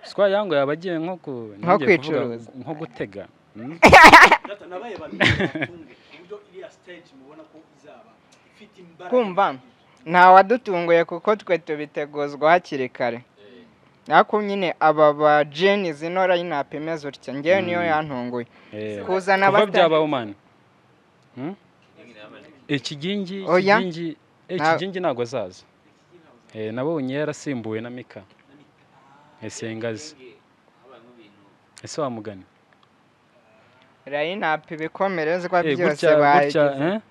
swa yango yaba agiye nko ku Nko ngiye kuvuga kwicuruza. nko gutega. Data, nabaye bantu batunge uburyo iriya stage mubona ko izaba ifite imbaraga? Kumva nta wadutunguye kuko twe tubiteguzwa hakiri kare, ariko nyine aba ba Gen Z ino line up imeze utya, ngewe niyo yantunguye kuzana Kuva byabaho, man. Ikigingi. Oya. Ikigingi, ikigingi ntabwo azaza. Nabonye yarasimbuwe na Mika Esengazi. Ese wamugani Line up ibikomerezwa byose gutya gutya. bayigize.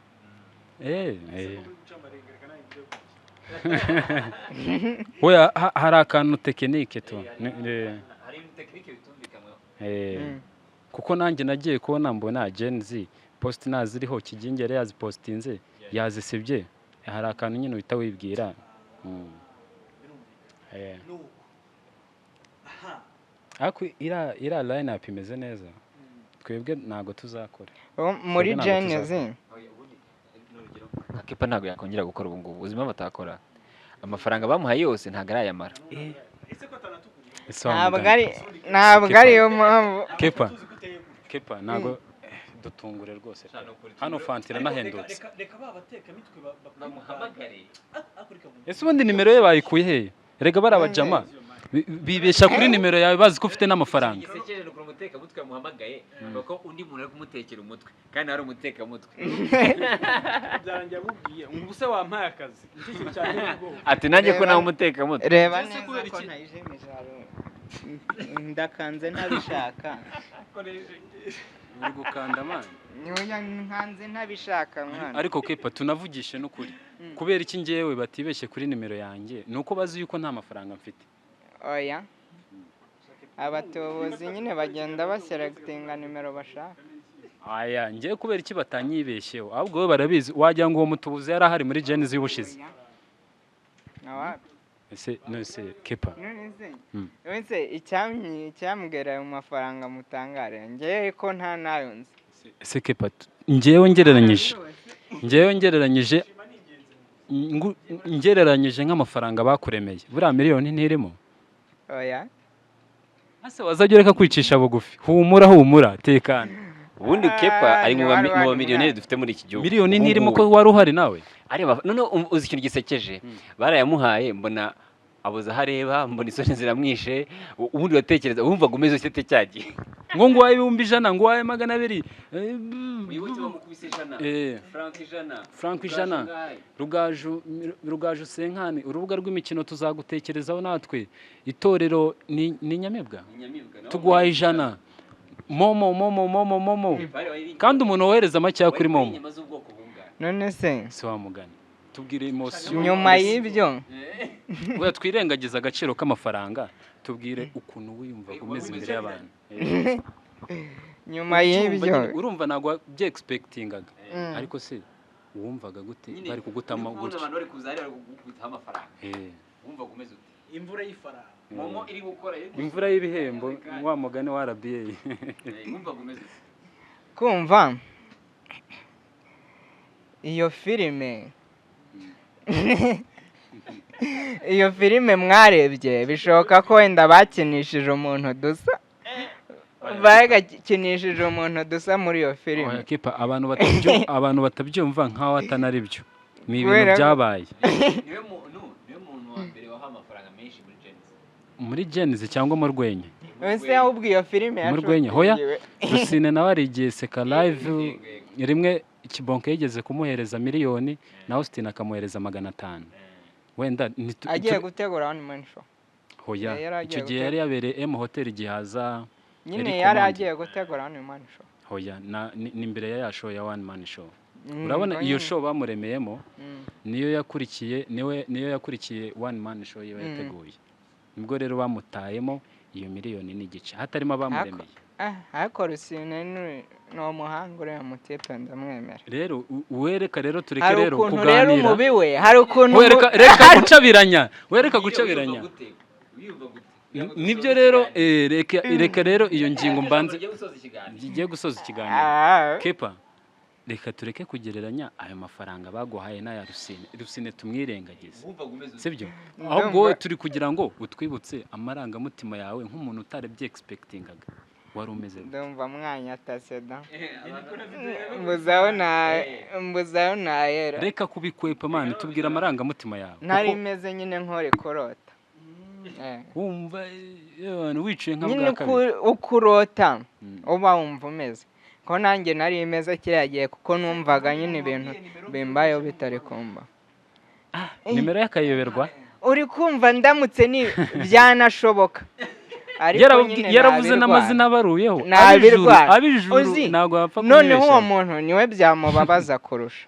Oya, hari akantu technique tu. Kuko nanjye nagiye kubona mbona Gen Z post naziriho, Kigingi yari yazipostinze yazisibye. Hari akantu nyine uhita wibwira. Ariko iriya line up imeze neza, twebwe ntabwo tuzakora. Muri Twebwe ntabwo Gen Z. tuzakora. Nka Kepa ntabwo yakongera gukora ubu ngubu. Uzi impamvu atakora? Amafaranga bamuhaye yose ntabwo arayamara. Ese wa Ntabwo mugani. ari, ntabwo Kepa. ariyo mpamvu. Kepa, Kepa, ntabwo dutungure rwose pe. Hano fanta iranahendutse. Reka ba batekamitwe. Bamuhamagare. Ese ubundi nimero ye bayikuye he? Erega bari abajama bibeshya kuri nimero yawe bazi ko ufite n'amafaranga. Gisekeje ni ukuntu umutekamutwe yamuhamagaye, kuko undi muntu ari kumutekera umutwe kandi nawe ari umutekamutwe. Byarangiye amubwiye ngo ubuse wampaye akazi, nicyo kintu cyanteye ubwoba. Ati nanjye ko Reba- nawe umutekamutwe. Reba Ese neza kubera ko iki? ntayijimije, ndakanze ntabishaka. Uri gukanda, man. Oya, nkanze ntabishaka, mwana. Ariko Kepa, tunavugishe n'ukuri, kubera iki ngewe batibeshye kuri nimero yanjye? Ni uko bazi yuko nta mafaranga mfite. Oya, abatubuzi nyine bagenda baselectinga nimero bashaka. Aya, ngewe kubera iki batanyibeshyeho? Ahubwo bo barabizi, wagira ngo uwo mutubuzi yari ahari muri Gen Z y'ubushize. Oya. Nawapi. Ese none se Kepa? None se none se icyambwira ayo mafaranga mutangare, ngewe ko nta nayo nzi. Ese Kepa, ngewe ngereranyije ngereranyije nk'amafaranga bakuremeye, buriya miliyoni ntirimo. Oya. Ase wazajya ureka kwicisha bugufi. Humura humura tekana. Ubundi Kepa ari mu bamiliyoneri dufite muri iki gihugu. Miliyoni ntirimo ko wari uhari nawe. Areba none uzi ikintu gisekeje. Barayamuhaye mbona abuza hareba mbona isoni ziramwishe. Ubundi watekereza wumvaga umeze ute cyagiye. Ngo nguhaye 100,000 nguhaye 200. Muyoboke bamukubise 100. Frank 100. Frank 100. Rugaju Senkani urubuga rw'imikino tuzagutekerezaho natwe. Itorero ni Nyamibwa. Tuguhaye 100. Momo momo momo momo. Kandi umuntu wohereza make kuri momo. None se si wa mugani. Tubwire emotion. Nyuma y'ibyo. Oya twirengagiza agaciro k'amafaranga, tubwire ukuntu wiyumva umeze imbere y'abantu. Nyuma y'ibyo urumva ntabwo bye expectingaga. Ariko se wumvaga gute bari kugutama gutyo? Abantu bari kuza bari kugukubitaho amafaranga. Wumvaga umeze ute? Imvura y'ifaranga. Momo iri gukora imvura y'ibihembo wa mugani wa RBA. Wumvaga umeze ute? Kumva iyo filime iyo filime mwarebye bishoboka ko wenda bakinishije umuntu dusa. Bagakinishije umuntu dusa muri iyo filime. Kepa abantu batabyumva nkaho atanari byo. Ni ibintu byabaye. Niwe muntu wa mbere waha amafaranga menshi muri Gen Z. Muri Gen Z cyangwa mu rwenya? Ese ahubwo iyo filime mu rwenya hoya Rusine nawe arigiye seka live rimwe Kibonke yigeze kumuhereza miliyoni na Austin akamuhereza 500. Wenda agiye gutegura one man show. Hoya icyo gihe yari yabereye M Hotel Gihaza. Nyine yari agiye gutegura one man show. Hoya ni imbere ya show ya one man show. Urabona iyo show bamuremeyemo niyo yakurikiye niyo yakurikiye one man show yiwe yateguye. Nibwo rero bamutayemo iyo miliyoni n'igice hatarimo abamuremeye. Ariko Rusine ni umuhanga uriya mutipe ndamwemera. Rero wereka rero tureke rero kuganira. Hari ukuntu rero umubi we hari ukuntu reka gucabiranya wereka gucabiranya. Nibyo rero reka rero iyo ngingo mbanze ngiye gusoza ikiganiro. Kepa reka tureke kugereranya ayo mafaranga baguhaye n'aya Rusine. Rusine tumwirengagize. Sibyo? Ahubwo turi kugira ngo utwibutse amarangamutima yawe nk'umuntu utarebye expectingaga. Wari umeze ndumva mwanya taseda. Mbuzaho nayera. Reka kubikwepa mani tubwira amarangamutima yawe. Nari meze nyine nkore korota. Wumva wicaye nka bwa kabiri. Ukurota uba wumva umeze. Ko nanjye nari imeze kiriya gihe kuko numvaga nyine ibintu bimbayeho bitari kumva. Nimero y'akayoberwa. Uri kumva ndamutse ni byanashoboka. Yaravuze n'amazina abaruyeho. Abijuru ntabwo wapfa kumubeshya. Noneho uwo muntu niwe byamubabaza kurusha.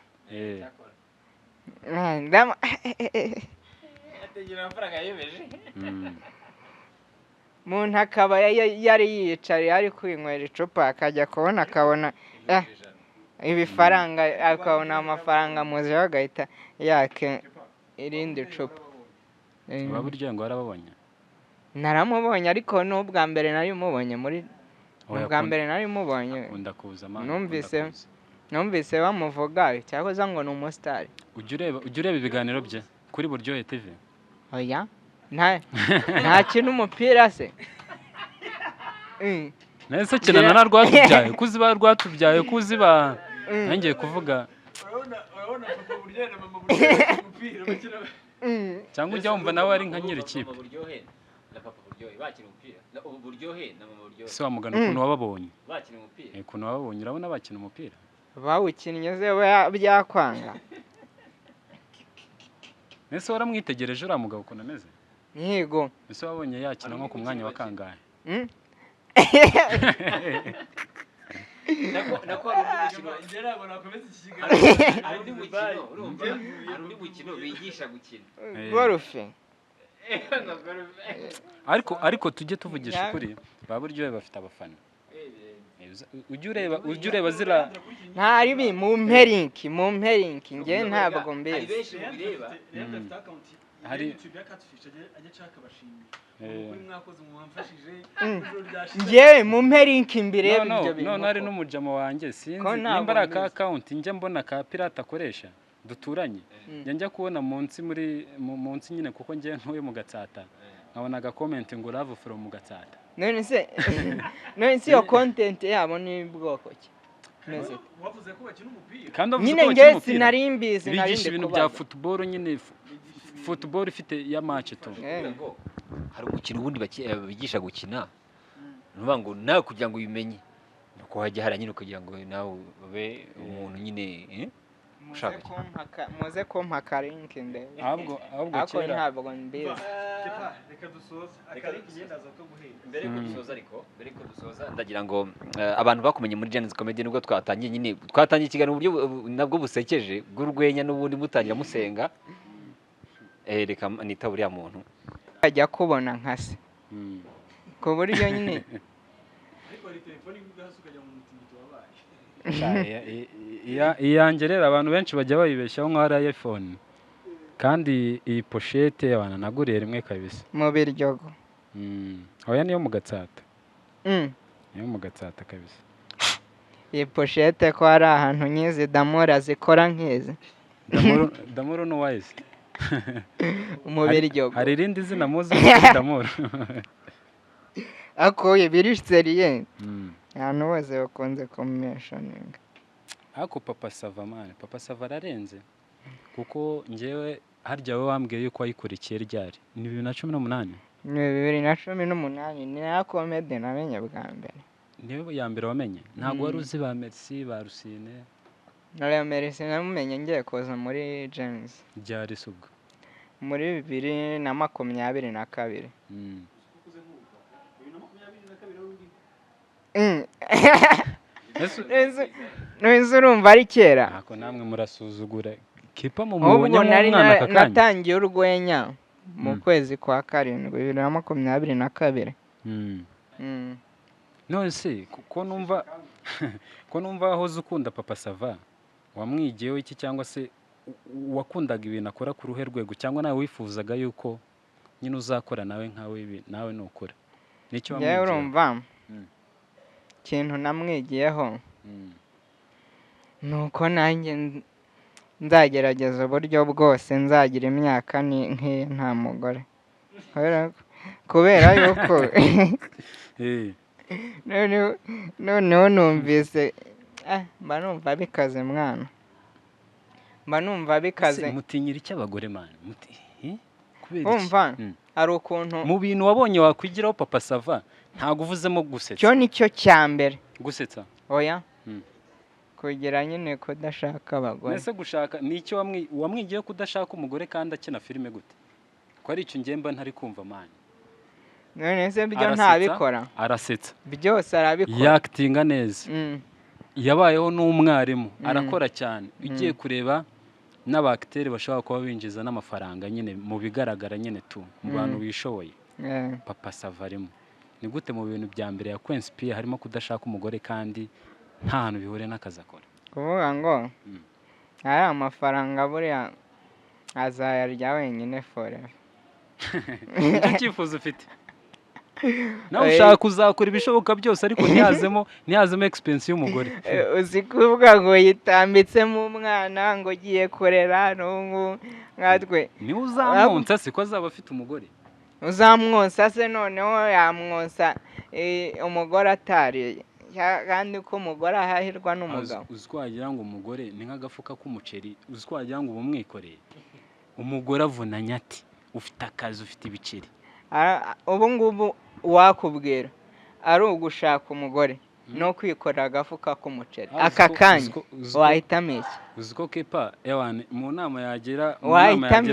Muntu akaba yari yiyicariye ari kwinywera icupa akajya kubona akabona ibifaranga akabona amafaranga muzeho agahita yaka irindi cupa. Waba uryoye ngo warababonye? Naramubonye ariko n'ubwa mbere nari mubonye muri ubwa mbere nari mubonye. Numvise bamuvuga cyakoze ngo ni umusitari. Ujya ureba ibiganiro bye kuri Buryohe TV? Oya. Nta kintu umupira se. Nese kinana na Rwatubyaye kuziba Rwatubyaye kuziba nangiye kuvuga. Urabona papa Buryohe na mama Buryohe umupira bakina. Cyangwa ujya wumva nawe ari nka nyiri kipe. Na papa Buryohe bakina umupira. Buryohe na mama Buryohe. Se wa mugana ukuntu wababonye. Bakina umupira. Ukuntu wababonye urabona bakina umupira. Bawukinnye se byakwanga. Nese waramwitegereje uriya mugabo ukuntu ameze? Yego. Ese wabonye yakina nko ku mwanya wa kangahe? Nako hari undi mukino bigisha gukina. Golfe. Ariko tujye tuvugisha ukuri ba Buryohe bafite abafana. Ujye ureba zira nta ribi mu mperinki nge ntabwo mbizi. Hari Ngewe mu mperinki mbirebe ibyo bintu. None hari n'umujama wanjye sinzi nimba ari aka account njya mbona ka pirate akoresha duturanye. Njya kubona munsi muri munsi nyine kuko ngiye ntuye mu Gatsata. Nkabona aga comment ngo "Love from Gatsata." None se iyo content yabo ni bwoko ki? Imeze ite? Wavuze ko bakina umupira. Kandi wavuze Nyine ko nge bakina umupira. sinari mbizi, nari Bigisha ndi ibintu bya kubaza. football nyine, football ifite ya match tu. Ngo hari umukino ubundi bigisha gukina, ni ukuvuga ngo nawe kugira ngo ubimenye ni uko wajya hariya nyine kugira ngo nawe ube umuntu nyine, eh? Muze Ushaka muze kumpa aka link ndebe. Ahubwo Ariko kera ntabwo mbizi. Kepa, reka dusoze. Aka link ngenda aza kuguhera. Mbere yuko dusoza, ariko mbere yuko dusoza, ndagira ngo abantu bakumenye muri Gen-Z Comedy, nubwo twatangiye nyine, twatangiye ikiganiro mu buryo nabwo busekeje bw'urwenya, n'ubundi mutangira musenga, reka nita uriya muntu. Ajya kubona nka se ku buryo nyine Ariko hari telefone igwa hasi ukajya mu mutingito wabaye. Iyanjye rero abantu benshi bajya bayibeshyaho nk'aho ari iPhone, kandi iyi pochette abantu naguriye rimwe kabisa. Mu Biryogo? Oya, niyo mu Gatsata. Niyo mu Gatsata kabisa. Iyi pochette ko hari ahantu nyizi damura zikora nk'izi? Damuru ni uwayizi. Mu Biryogo. Hari irindi zina muzi kuri Damuru? Ako biri sérieux, ahantu hose bakunze kumentioninga. Ariko Papa Sava, man, Papa Sava ararenze, kuko njyewe harya wowe wambwiye yuko wayikurikiye ryari? Ni 2018? Ni 2018, ni na comedy namenye bwa mbere. Niyo ya mbere wamenye? Ntabwo wari uzi ba Merci, ba Rusine? Nariya Merci namumenye ngiye kuza muri Gen-Z. Ryari se ubwo? Muri 2022. Neza, urumva ari kera. Ntako namwe murasuzugura Kipa mu Ahubwo mubonye nari nk'umwana aka kanya. natangiye urwenya mu kwezi kwa karindwi 2022. None se ko numva wahoze ukunda Papa Sava, wamwigiyeho iki, cyangwa se wakundaga ibintu akora ku ruhe rwego, cyangwa nawe wifuzaga yuko nyine uzakora nawe nkawe ibi nawe nukora nicyo Njyewe wamwigiyeho? urumva, ikintu namwigiyeho ni uko nanjye nzagerageza uburyo bwose nzagira imyaka ni nk'iye nta mugore, kubera yuko noneho numvise, mba numva bikaze mwana, mba numva bikaze. Ese mutinyira iki abagore, man? Eh? Kubera iki? Wumva hari ukuntu Mu bintu wabonye wakwigiraho Papa Sava, ntabwo uvuzemo gusetsa. Cyo nicyo cya mbere. Gusetsa? Oya, kugira nyine kudashaka abagore. Mbese gushaka ni icyo wamwigiyeho kudashaka umugore kandi akina filime gute, ko ari icyo ngemba ntari kumva, man? None se byo Arasetsa, ntabikora? Arasetsa. Byose arabikora. Yakitinga neza. Yabayeho n'umwarimu. Arakora cyane. Ugiye kureba n'aba acteur bashobora kuba binjiza n'amafaranga nyine mu bigaragara nyine tu, mu bantu bishoboye, Papa Sava arimo. Ni gute mu bintu bya mbere yakwinspiye harimo kudashaka umugore kandi nta hantu bihuriye n'akazi akora? Kuvuga ngo ari amafaranga buriya azayarya wenyine forever. Nicyo cyifuzo ufite nawe? Ushaka uzakora ibishoboka byose ariko ntihazemo expense y'umugore. Uzi kuvuga ngo yitambitsemo umwana ngo ugiye kurera n'ubu nkatwe. Niwe uzamwonsa siko azaba afite umugore? Uzamwonsa se noneho yamwonsa umugore atariye, kandi ko umugore ahahirwa n'umugabo. Uzi ko wagira ngo umugore ni nk'agafuka k'umuceri? Uzi ko wagira ngo uba umwikoreye? Umugore avunanye ati ufite akazi, ufite ibiceri. Ubu ngubu wakubwira ari ugushaka umugore no kwikorera agafuka k'umuceri aka kanya, wahitamo iki? Uzi ko Kepa ewane mu nama Wahitamo yagira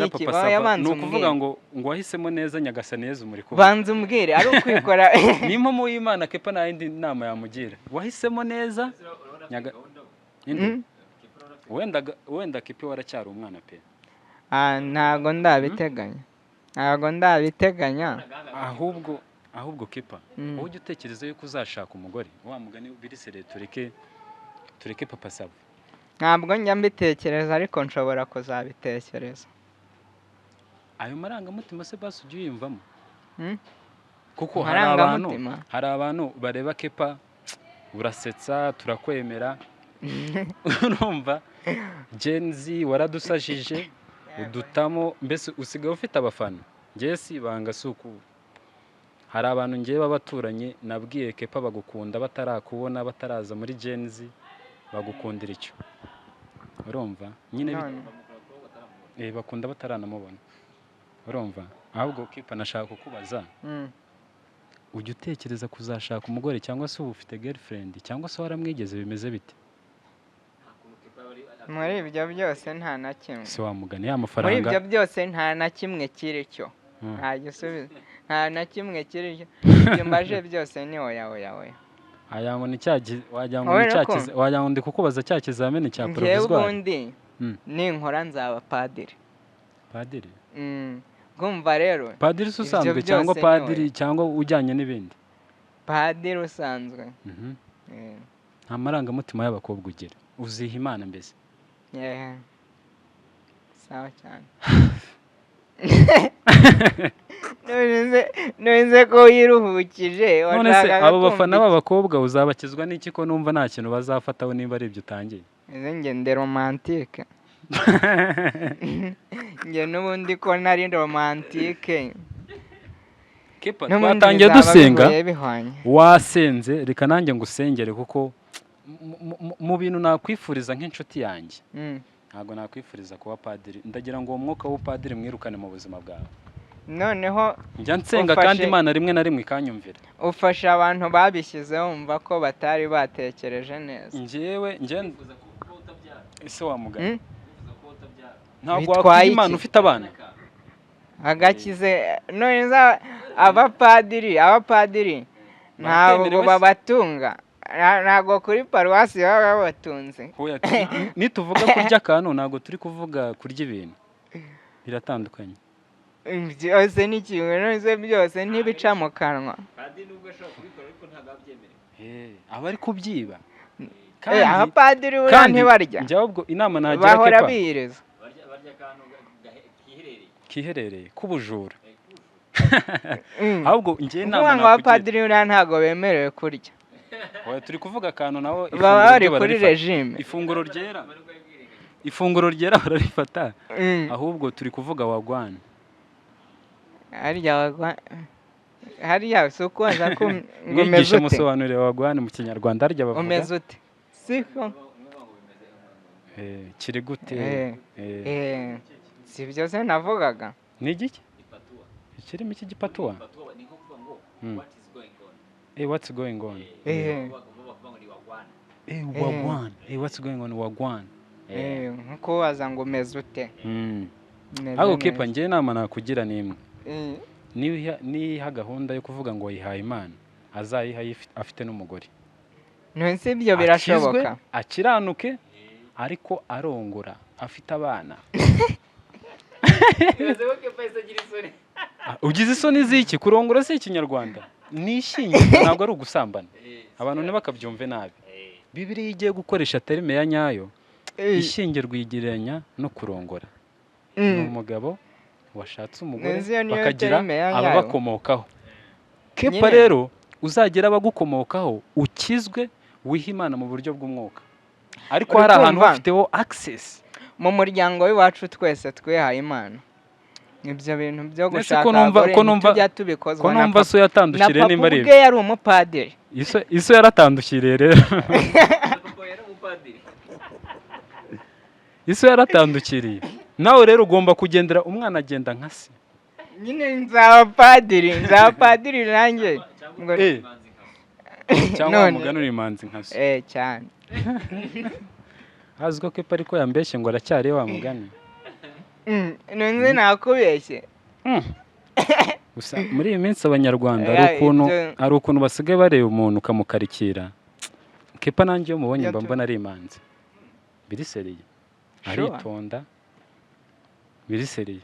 iki? Papa Oya, Sava banza ni ukuvuga umbwire. ngo wahisemo neza, Nyagasani Yezu muri kumwe. Banza umbwire, ari ukwikora Ni impamo y'Imana, Kepa nta yindi nama yamugira, wahisemo neza. Inde? Wenda Kepa waracyari umwana pe. Ah, ntago ndabiteganya, ntago ndabiteganya. Ahubwo Kepa, wowe ujya utekereza yuko uzashaka umugore, wa mugani biri sérieux, tureke Papa Sava? Ntabwo njya mbitekereza, ariko nshobora kuzabitekereza. Ayo marangamutima se basi ujya uyiyumvamo? Mm? Kuko hari abantu Amarangamutima? hari abantu bareba Kepa, urasetsa, turakwemera, urumva Gen-Z waradusajije, udutamo, mbese usigaye ufite abafana. Njye si ibanga, si uku Hari abantu ngewe b'abaturanyi nabwiye Kepa bagukunda batarakubona, bataraza muri Gen-Z, bagukundira icyo. Urumva nyine None. Bakunda bataranamubona. Urumva, ahubwo Kepa nashaka kukubaza, ujya utekereza kuzashaka umugore, cyangwa se uba ufite girlfriend, cyangwa se waramwigeze, bimeze bite? Muri ibyo byose nta na kimwe. Se wamugani ya Muri mafaranga. ibyo byose nta na kimwe kiri cyo. Nta gisubizo, nta na kimwe kiri cyo. Ibyo mbaje byose ni oya, oya, oya. Wagira ngo ni cya wagira ngo ni Kubera cya ko wagira ngo ndi kukubaza cya kizamini cya njyewe provisoire. ubundi ninkora nzaba padiri. Padiri? Kumva rero Padiri se ibyo usanzwe cyangwa byose ni padiri oya. cyangwa ujyanye n'ibindi? Padiri usanzwe. Nta marangamutima y'abakobwa ugira, uziha Imana mbese. Yeah. Sawa cyane. None ko wiruhukije, None se washakaga abo kumva bafana iki? b'abakobwa uzabakizwa n'iki ko numva nta kintu bazafataho nimba ari ibyo utangiye? Ese njye ndi romantique? Njye n'ubundi ko nari romantique. Kepa, N'ubundi twatangiye bizaba dusenga, bihuye bihwanye. wasenze, reka nanjye ngusengere, kuko mu bintu nakwifuriza nk'inshuti yanjye, ntabwo nakwifuriza kuba padiri. Ndagira ngo uwo mwuka w'ubupadiri mwirukane mu buzima bwawe. Noneho Njya nsenga kandi Imana rimwe na rimwe ikanyumvira. Ufasha abantu babishyizeho wumva ko batari batekereje neza. Njyewe njye ese wamugana, ntabwo Bitwaye wakwiha Imana iki? ufite abana. Agakize none abapadiri ntabwo Baratemerewe se? babatunga. Ntabwo kuri paruwasi baba babatunze. Hoya, nituvuga kurya akantu ntabwo turi kuvuga kurya ibintu, biratandukanye. Byose ni kimwe, none se byose ntibica mu kanwa? Padiri nubwo ashobora kubikora ariko ntabwo abyemerewe. Aba ari kubyiba. Abapadiri buriya Kandi ntibarya, njye ahubwo inama nagira bahora Kepa, biyiriza. Barya akantu kiherereye. Kiherereye k'ubujura. Ahubwo njye Kuvuga inama ngo nakugira, abapadiri buriya ntabwo bemerewe kurya. Oya, turi kuvuga akantu naho Baba ifunguro bari ryo kuri bararifata. regime. Ifunguro ryera bararifata. Ahubwo turi kuvuga wagwana. Harya harya si ukubaza ko ngo umeze Mwigishe, ute? musobanurire wagwana mu Kinyarwanda harya bavuga. Umeze ute, siko? Kiri gute? Si ibyo se navugaga? Ni igiki ikirimi cy'igipatuwa? Ni nko kuvuga ngo what is going on. What's going on? Bavuga ngo ni wagwana. Wagwan. What's going on, wagwan? Nko kubaza ngo umeze ute. Umeze Ahubwo Kepa, neza. njye inama nakugira ni imwe. Niha gahunda yo kuvuga ngo yihaye Imana, azayiha afite n'umugore. None se ibyo birashoboka? Akizwe, akiranuke, ariko arongora afite abana. Bibaze ko Kepa yahise agira isoni. Ah, ugize isoni z'iki? Kurongora si Ikinyarwanda, ni ishyingirwa, ntabwo ari ugusambana. Abantu ntibakabyumve nabi. Bibiliya igiye gukoresha terme ya nyayo, ishyingirwa iyigereranya no kurongora. Ni umugabo washatse umugore, Nzi iyo niyo bakagira terme ya nyayo. ababakomokaho. Kepa, Nyine. rero uzagera abagukomokaho, ukizwe, wihe Imana mu buryo bw'umwuka, ariko Uri hari ahantu kumva? ufiteho access. Mu muryango w'iwacu twese twihaye Imana. Ibyo bintu byo Nese gushaka ko numva abagore ko numva ntitujya tubikozwa ko na numva papa. so Na yatandukiriye papa nimba ari ubwe ibyo. yari umupadiri. Iso yaratandukiriye rero. Papa yari umupadiri. Iso yaratandukiriye, nawe rero ugomba kugendera, umwana agenda nka se. Nyine nzaba padiri, nzaba padiri nanjye. Cyangwa None. umugani uri imanzi nka se. Cyane. Azi ko Kepa ariko yambeshye ngo aracyari wa mugani. None nakubeshye? Gusa muri iyi minsi Abanyarwanda hari Oya, ukuntu ibyo hari ukuntu basigaye bareba umuntu ukamukarikira. Kepa nanjye iyo mubonye Ibyo mba mbona ari imanzi biri sérieux. Sure. Aritonda, biri sérieux.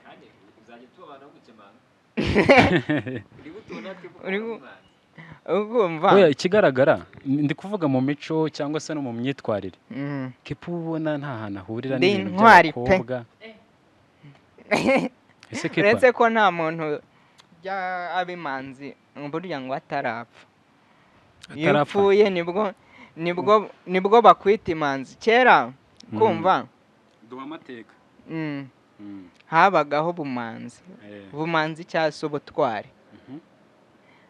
Uzajya tuba abantu bagukemanga. Uri gutubona twe kuko Ugumva Oya, ikigaragara ndi kuvuga mu mico cyangwa se no mu myitwarire, Kepa uba ubona nta hantu ahurira Ndi n'ibintu intwari pe. by'abakobwa. Ese Kepa, Uretse ko nta muntu ujya aba imanzi burya ngo atarapfa. Iyo Atarapfa. upfuye nibwo bakwita imanzi. Kera, kumva, Duha amateka. Habagaho ubumanzi, ubumanzi cyangwa se ubutwari.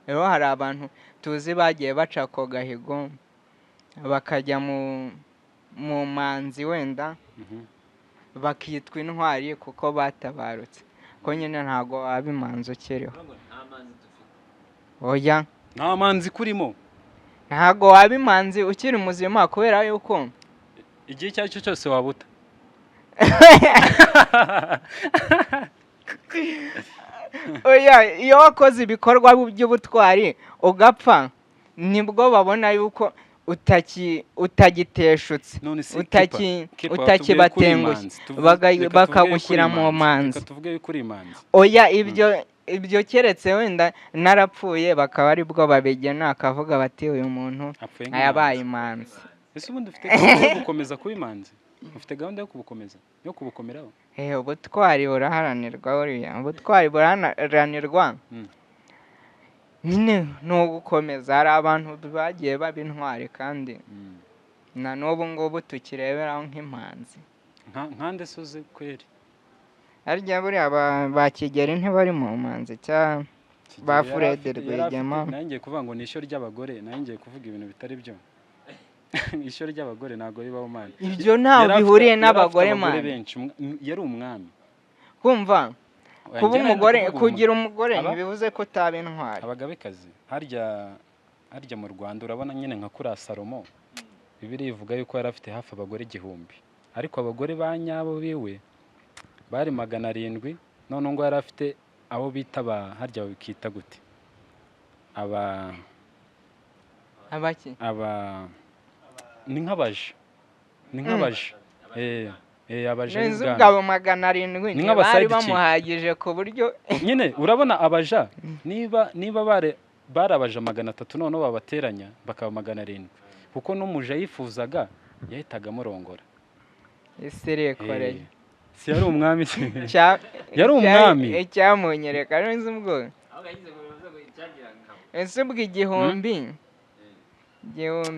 Rero hari abantu tuzi bagiye baca ako gahigo bakajya mu manzi wenda bakitwa intwari kuko batabarutse, ko nyine ntabwo waba imanzi ukiriho. Oya, nta manzi kurimo, ntabwo waba imanzi ukiri muzima kubera yuko igihe icyo ari cyo cyose wabuta. Oya, iyo wakoze ibikorwa by'ubutwari ugapfa nibwo babona yuko utagiteshutse, utakibatengushye, bakagushyira mu manzi. Oya, ibyo keretse wenda narapfuye bakaba aribwo babigena akavuga bati uyu muntu yabaye imanzi. Ese ubundi ufite gahunda yo gukomeza kuba imanzi? Ufite gahunda yo kubukomeza, yo kubukomeraho? Ubutwari buraharanirwa, buriya ubutwari buraharanirwa nyine ni ugukomeza. Hari abantu bagiye baba intwari kandi na n'ubu ngubu tukireberaho nk'imanzi. Nkande se kweri? Harya buriya ba Kigeli ntibari mu manzi cyangwa ba Fred Rwigema? Nanjye kuvuga ngo ni ishyo ry'abagore, nanjye kuvuga ibintu bitari byo. Ishyo ry'abagore ntabwo bibaho mani. Ibyo ntaho bihuriye n'abagore mani. Yari umwami. Kumva kuba umugore, kugira umugore ntibivuze ko utaba intwari. Abagabekazi harya mu Rwanda urabona nyine nka kuriya Salomo, Bibiliya ivuga yuko yari afite hafi abagore 1000, ariko abagore ba nyabo biwe bari 700. None ngo yari afite abo bita ba harya babikita gute? Aba abaki? Aba ni nk'abaje, ni nk'abaje. Abaja ubwabo 700 bari bamuhagije ku buryo nyine urabona abaja niba bari abaja 300 noneho babateranya bakaba 700, kuko n'umuja yifuzaga yahitaga amurongora. Ese si yari umwami? Yari umwami. Icyamunyereka nzi ubwo ese ubwo 1000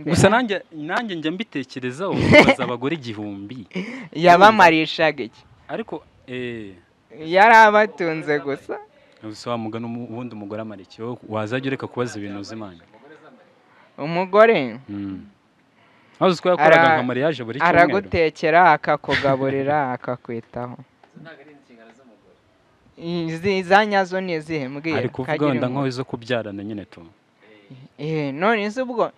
gusa nanjye njya mbitekerezaho kubaza abagore 1000 yabamarishaga iki? Ariko yari abatunze gusa. Gusa wamugana ubundi umugore amara iki? Wazajya ureka kubaza ibintu uzi Imana. Umugore aho uzi ko yakoraga nka mariage buri cyumweru, aragutekera, akakugaburira, akakwitaho. Iza nyazo ni izihe mbwira? Ari kuvuga wenda nkaho izo kubyarana nyine tu. None se ubwo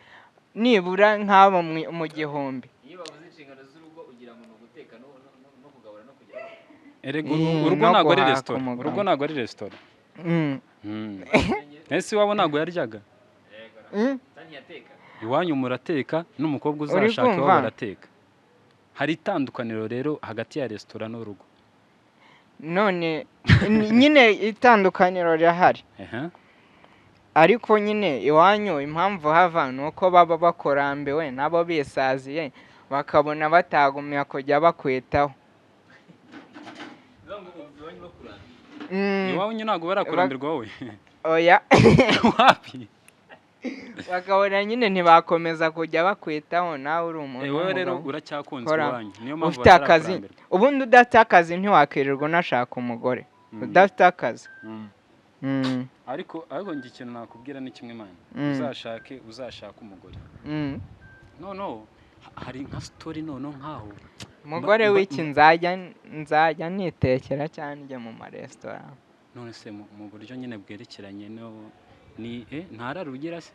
nibura nk'abo mu 1000. Iyo bavuze inshingano z'urugo ugira ngo ni uguteka no kugabura no kugera. Erega urugo ntabwo ari resitora, urugo ntabwo ari resitora. Ese iwabo ntabwo yaryaga? Iwanyu murateka n'umukobwa uzashaka iwabo barateka. Hari itandukaniro rero hagati ya resitora n'urugo. None nyine itandukaniro rirahari. Ariko nyine iwanyu impamvu hava ni uko baba bakurambiwe nabo bisaziye bakabona batagumya kujya bakwitaho. Iwanyu ntabwo barakurambirwa wowe? Oya. Wapi? Bakabona nyine ntibakomeza kujya bakwitaho, nawe uri umuntu. Wowe rero uracyakunzwe iwanyu, niyo mpamvu ufite akazi. Ubundi udafite akazi ntiwakwirirwa unashaka umugore udafite akazi. Ariko njye ikintu nakubwira ni kimwe mani, uzashake umugore. Noneho hari nka story noneho nkaho umugore w'iki nzajya nitekera cyangwa njya mu maresitora. None se mu buryo nyine bwerekeranye no ni ntarara ugira se?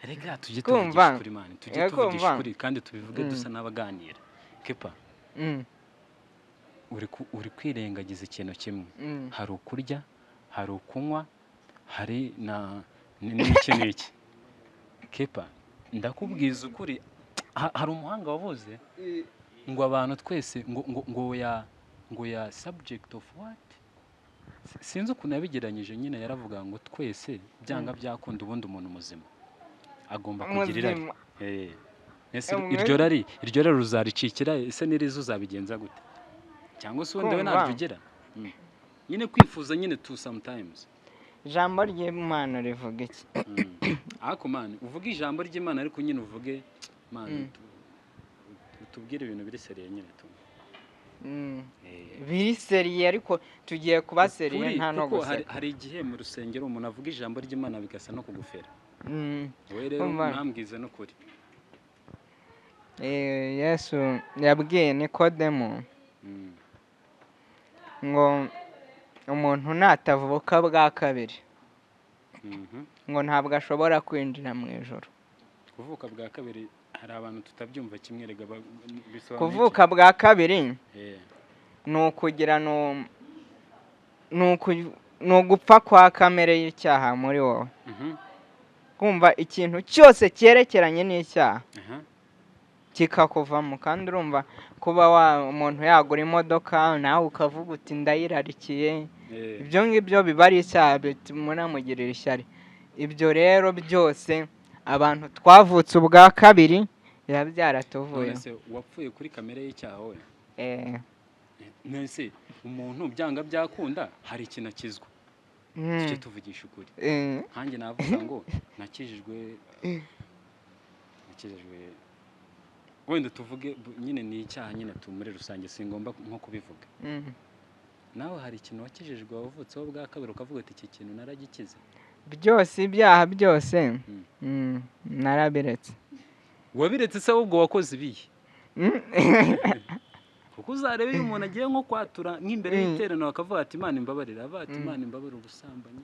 Rega tujye tuvugisha ukuri mani, tujye tuvugisha ukuri kandi tubivuge dusa n'abaganira. Kepa, uri kwirengagiza ikintu kimwe. Hari ukurya, hari ukunywa, hari na n'iki n'iki. Kepa, ndakubwiza ukuri, hari umuhanga wavuze ngo abantu twese ngo ya subject of what? Sinzi ukuntu yabigeranyije nyine, yaravuga ngo twese byanga byakunda ubundi umuntu muzima agomba kugira irari. Iryo rari ruzaricikira ese n'irizo uzabigenza gute? Cyangwa se ubundi we ntaryo ugira? Nyine kwifuza nyine to sometimes. Ijambo ry'Imana rivuga iki? Ariko man, uvuge ijambo ry'Imana ariko nyine uvuge man, utubwire ibintu biri seriye nyine tu. Biri sérieux, ariko tugiye kuba sérieux. Ukuri, Nta no kuko hari, guseka. hari igihe mu rusengero umuntu avuga ijambo ry'Imana bigasa no kugufera. Wowe rero Umva. ntambwize n'ukuri. Yesu yabwiye Nikodemu ngo umuntu natavuka bwa kabiri, ngo ntabwo ashobora kwinjira mu ijoro. Kuvuka bwa kabiri, hari abantu tutabyumva kimwe rega, bisobanuye Kuvuka bwa kabiri iki? Ni ukugira ni ugupfa kwa kamere y'icyaha muri wowe, kumva ikintu cyose cyerekeranye n'icyaha kikakuvamo. Kandi urumva kuba wa umuntu yagura imodoka, nawe ukavuga uti ndayirarikiye, ibyo ngibyo biba ari icyaha, bituma unamugirira ishyari. Ibyo rero byose, abantu twavutse ubwa kabiri, biba byaratuvuyeho. None se wapfuye kuri kamere y'icyaha wowe? Eh. None se umuntu byanga byakunda hari ikintu akizwa? Tujye tuvugisha ukuri. Nkanjye navuga ngo nakijijwe, wenda tuvuge nyine ni icyaha nyine tu muri rusange, singomba nko kubivuga. Nawe hari ikintu wakijijwe, wavutseho bwa kabiri, ukavuga ati iki kintu naragikize? Byose, ibyaha byose, narabiretse. Wabiretse se ahubwo wakoze ibihe? Kuko uzareba iyo umuntu agiye nko kwatura nk'imbere y'iteraniro, akavuga ati Imana imbabarire, avuga ati Imana imbabarire ubusambanyi,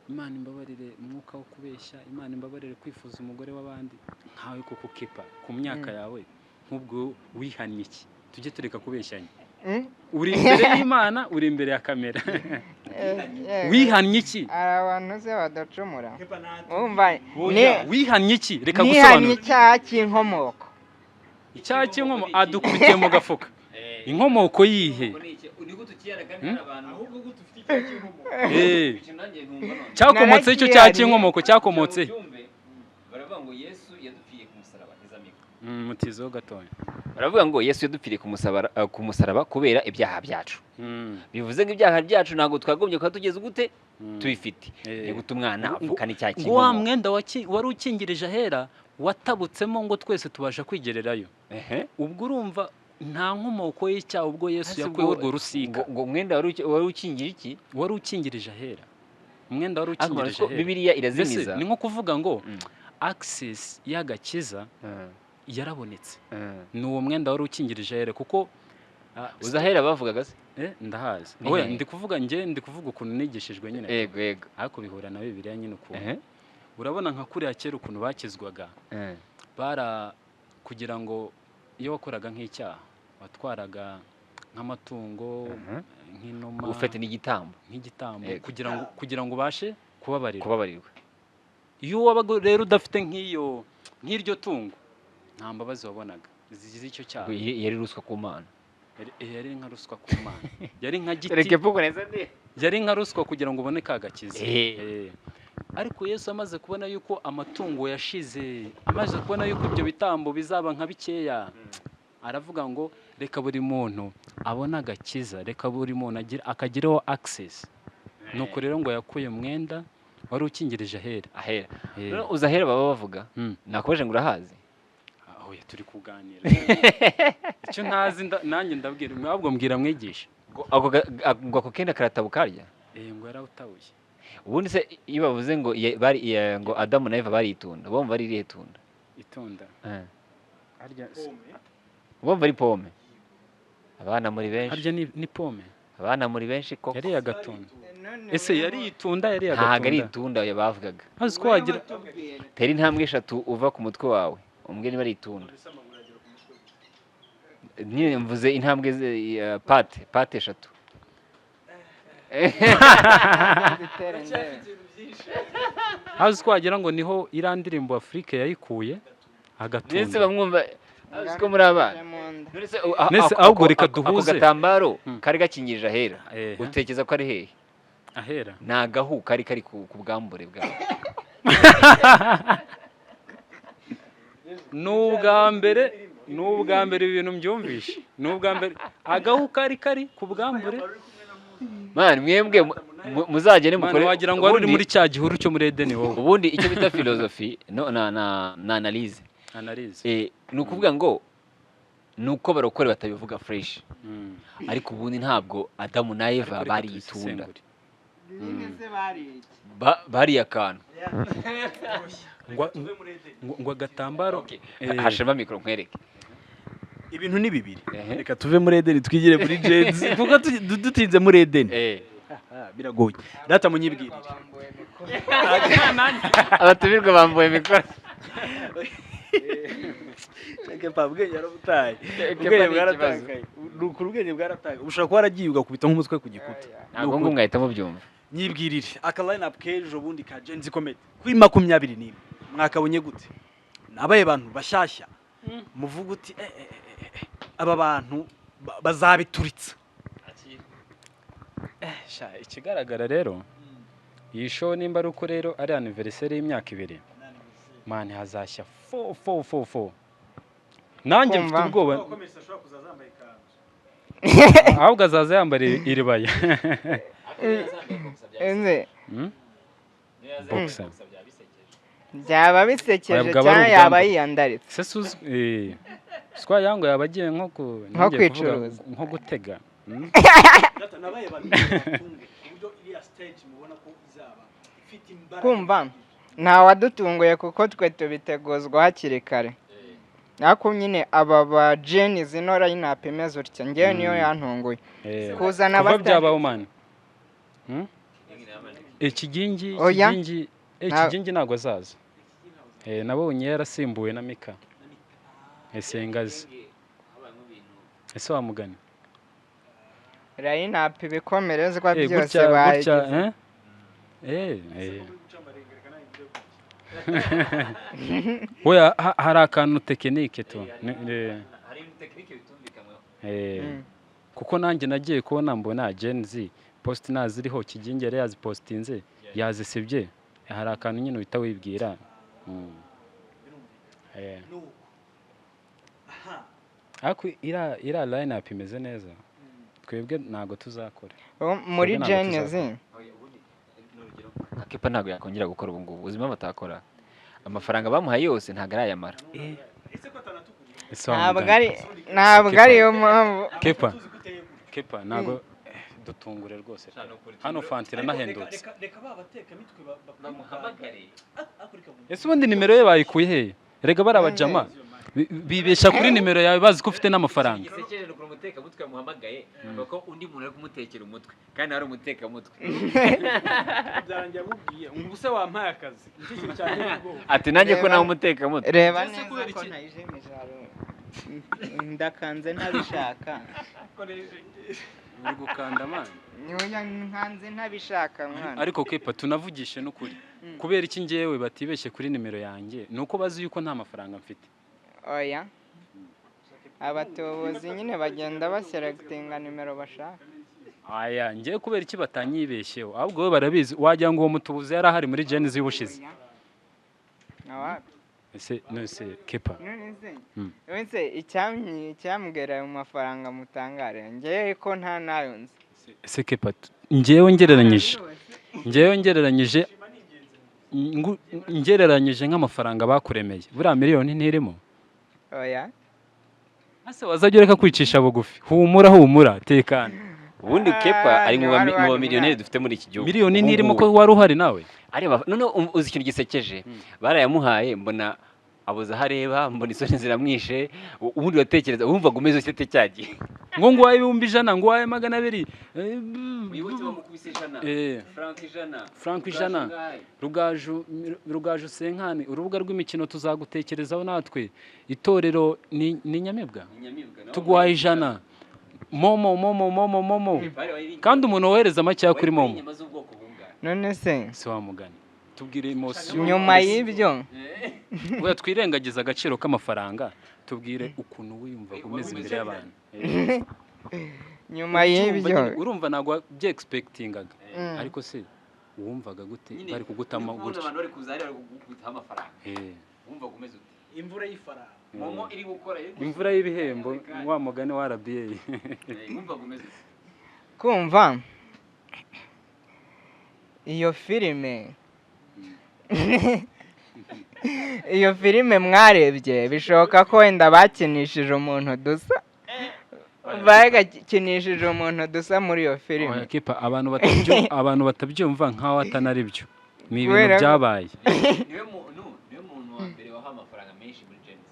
Imana imbabarire umwuka wo kubeshya, Imana imbabarire kwifuza umugore w'abandi. Nkawe koko Kepa, ku myaka yawe nk'ubwo wihannye iki? Tujye tureka kubeshyanya. Uri imbere y'Imana, uri imbere ya kamera, wihannye iki? Hari abantu se badacumura? Wumva Oya, wihannye iki? Reka nihannye gusobanura. icyaha cy'inkomoko. Icyaha cy'inkomoko, adukubitiye mu gafuka. Inkomoko yihe? Ahubwo gute ufite icyaha cy'inkomoko? Cyakomotse icyo cyaha cy'inkomoko cyakomotse? Baravuga ngo Yesu yadupfiriye ku musaraba, ntizamika. Mutizeho gatoya. Baravuga ngo Yesu yadupfiriye ku musaraba kubera ibyaha byacu. Bivuze ngo ibyaha byacu ntabwo twagombye kuba tugeze gute tubifite. Ni gute umwana avukana icyaha Ngo wa cy'inkomoko? mwenda wari ukingirije ahera watabutsemo, ngo twese tubasha kwigererayo. Ubwo urumva nta nkomoko y'icyaha, ubwo Yesu Ese yakuyeho ubwo- urwo rusika. Ngo umwenda wari ukingira iki? Wari ukingirije ahera, umwenda wari Ariko ukingirije ko ahera. Bibiliya Mbese irazimiza. ni nko kuvuga ngo access y'agakiza yarabonetse, ni uwo mwenda wari ukingirije ahera, kuko Uzi ahera bavugaga se? Ndahazi. Ni Oya, hehe? ndi kuvuga, njye ndi kuvuga ukuntu nigishijwe nyine, Yego yego. ariko bihura na Bibiliya nyine ukuntu. Urabona nka kuriya kera ukuntu bakizwaga, bara kugira ngo iyo wakoraga nk'icyaha watwaraga nk'amatungo, nk'inuma, Ufite n'igitambo. nk'igitambo, kugira ngo ubashe kubabarirwa. Kubabarirwa. Iyo wabaga rero udafite nk'iryo tungo, nta mbabazi wabonaga z'icyo cyaha. Yari ruswa ku Mana. Yari nka ruswa ku Mana, yari nka giti. Reka mvugo neza ndi. Yari nka ruswa kugira ngo ubone ka gakiza. Ariko Yesu amaze kubona yuko amatungo yashize, amaze kubona yuko ibyo bitambo bizaba nka bikeya, aravuga ngo reka buri muntu abone agakiza, reka buri muntu akagireho access. Nuko rero ngo yakuye umwenda wari ukingirije ahera. Ahera. Eh. None uzi ahera baba bavuga? Nakomeje ngo urahazi. Ah, oya, turi kuganira icyo ntazi, nanjye ndabwira, ahubwo mbwira mwigisha. Ngo ako kenda karatabuka karya. Ngo yarawutabuye. Ubundi se iyo bavuze ngo ngo Adamu na Eva baritunda, bumva ari irihe tunda? Itunda harya? Bumva ari pome. Abana muri benshi. Harya ni pome? Abana muri benshi koko. Yari agatunda ese? Yari itunda, yari Ntabwo ari agatunda? itunda oya bavugaga. Azi ko wagira. Tera intambwe eshatu uva ku mutwe wawe, umbwire niba ari itunda. Nyine mvuze intambwe pate eshatu. Zitere ndebe. Azi ko wagira ngo niho iriya ndirimbo Afurike yayikuye. Ndetse Agatunda. bamwumva, azi ko muri abana. Mu nda. None se Nese ahubwo reka ako duhuze. gatambaro kari gakingirije ahera, utekereza ko ari hehe? Ahera. Ni agahu kari kari ku bwambure bwawe. Ni ubwa mbere ibintu mbyumvishe, ni ubwa mbere agahu kari kari ku bwambure. Man, mwebwe muzagende Mwana, mukore. wagira ngo wari uri muri cya gihuru cyo muri Edeni wowe. Ubundi icyo bita philosophie no na analyse. Analyse. Ni ukuvuga ngo Ni uko barokore batabivuga fresh, ariko ubundi ntabwo Adamu na Eva Ariko reka bariye itunda. tubisesengure. Nyine se bariye iki? Bariye akantu. Ngo agatambaro. Okay. Hashema mikoro nkwereke. Ibintu ni bibiri. Ehe. Reka tuve muri Edeni twigire muri Gen Z, kuko dutinze muri Edeni biragoye. Data, munyibwirire. Bambuye mikoro. Abatumirwa bambuye mikoro. Kepa, ubwenge yarabutaye. Kepa Ubwenge ni bwaratakaye. Ni ukuri, ubwenge bwaratakaye. Ushobora kuba waragiye ugakubita nk'umutwe ku gikuta. Ntabwo ngo mwahita mubyumva. Nyibwirire aka line up k'ejo bundi ka Gen Z Comedy kuri 21, mwakabonye gute? Ni abaye bantu bashyashya muvuga uti eh, eh, eh, eh, aba bantu bazabituritsa? Sha, ikigaragara rero, iyi show nimba ari uko rero ari anniversaire y'imyaka 2, man, hazashya fo fo fo fo. Nanjye mfite Kumva. ubwoba. Ahubwo azaza yambara iribaya. Ese Boxer. Byaba bisekeje Oya, bwaba ari cyangwa yaba ubwambure. yiyandaritse. Se suzi swa yango yaba agiye nko ku Nko ngiye kuvuga kwicuruza. nko gutega. Data, nabaye bantu batunge ku buryo iriya stage mubona ko izaba ifite imbaraga? Kumva nta wadutunguye, kuko twe tubiteguzwa hakiri kare, ariko nyine aba ba Gen Z ino line-up imeze utya, ngewe niyo yantunguye kuzana Kuva byabaho, man. Ikigingi. Oya. Ikigingi, Ikigingi ntabwo azaza. Nabonye yarasimbuwe na Mika Esengazi. Ese wamugani Line-up ibikomerezwa byose gutya gutya. bayigize. Eh? Oya, hari akantu technique tu. Hari technique bitumvikanyweho. Kuko nanjye nagiye kubona mbona Gen Z post naziriho, Kigingi yari yazipostinze yazisibye. Hari akantu nyine uhita wibwira. Ariko iriya line up imeze neza, twebwe ntabwo tuzakora. Muri Twebwe ntabwo Gen Z tuzakora. Nka Kepa ntabwo yakongera gukora ubu ngubu. Uzi impamvu atakora? Amafaranga bamuhaye yose ntabwo arayamara. Ese ntabwo wamugani? ari, ntabwo ariyo mpamvu. Kepa, Kepa, ntabwo dutungure rwose pe. Hano fanta iranahendutse. Reka ba batekamitwe. Bamuhamagare. Ese ubundi nimero ye bayikuye he? Erega bari abajama bibeshya kuri nimero yawe bazi ko ufite n'amafaranga. Gisekeje ni ukuntu umutekamutwe yamuhamagaye, kuko undi muntu ari kumutekera umutwe kandi ari umutekamutwe. Byarangiye amubwiye ngo ubuse wampaye akazi? Nicyo kintu cyanteye ubwoba. Ati nanjye ko Reba- nawe umutekamutwe. Reba Ese neza kubera ko iki? ntayijimije, ndakanze ntabishaka. Uri gukanda, man. Oya, nkanze ntabishaka, mwana. Ariko Kepa, tunavugishe n'ukuri, kubera iki ngewe batibeshye kuri nimero yanjye? Ni uko bazi yuko nta mafaranga mfite. Oya, abatubuzi nyine bagenda baselectinga nimero bashaka. Aya, ngewe kubera iki batanyibeshyeho? Ahubwo we barabizi, wagira ngo uwo mutubuzi yari ahari muri Gen Z y'ubushize. Oya. Awapi. Ese none Kepa? None se none se icyambwira ayo mafaranga mutangare, ngewe ko nta nayo nzi. Ese Kepa, ngewe ngereranyije ngereranyije nk'amafaranga bakuremeye, buriya miliyoni ntirimo? Oya. Ese wazajya ureka kwicisha bugufi? Humura, humura, tekana. Ubundi Kepa ari mu Wari mu wari bamiliyoneri mwana. dufite muri iki gihugu. Miliyoni Ubu ntirimo ngubu. ko wari uhari nawe? Areba noneho uzi ikintu gisekeje? Barayamuhaye, mbona abuze aho areba, mbona isoni ziramwishe. Ubundi watekereza wumvaga umeze ute cya gihe? Ngo nguhaye 100,000, nguhaye 200. Muyoboke bamukubise 100. Frank 100. Frank 100. Rugaju, Rugaju Senkani, urubuga rw'imikino tuzagutekerezaho natwe. Itorero ni Nyamibwa, tuguhaye 100. Momo, momo, momo, momo. Kandi umuntu wohereza makeya kuri momo. None se Si wa mugani, tubwire emotion. Nyuma y'ibyo Oya, twirengagiza agaciro k'amafaranga, tubwire ukuntu wiyumvaga umeze imbere y'abantu. Nyuma Ucyumva y'ibyo nyine, urumva ntabwo wabyexpectingaga, ariko se wumvaga gute bari kugutama gutya? Abantu bari kuza bari kugutaho amafaranga, wumvaga umeze ute? Imvura y'ifaranga. Momo iri gukora iri gusa. Imvura y'ibihembo, wa mugani wa RBA. Wumvaga umeze ute? Kumva iyo filime. Iyo filime mwarebye, bishoboka ko wenda bakinishije umuntu dusa, bagakinishije umuntu dusa muri iyo filime. Oya, Kepa, abantu batabyumva nkaho atanari byo, ni ibintu byabaye. Niwe muntu wa mbere wahawe amafaranga menshi muri Gen-Z.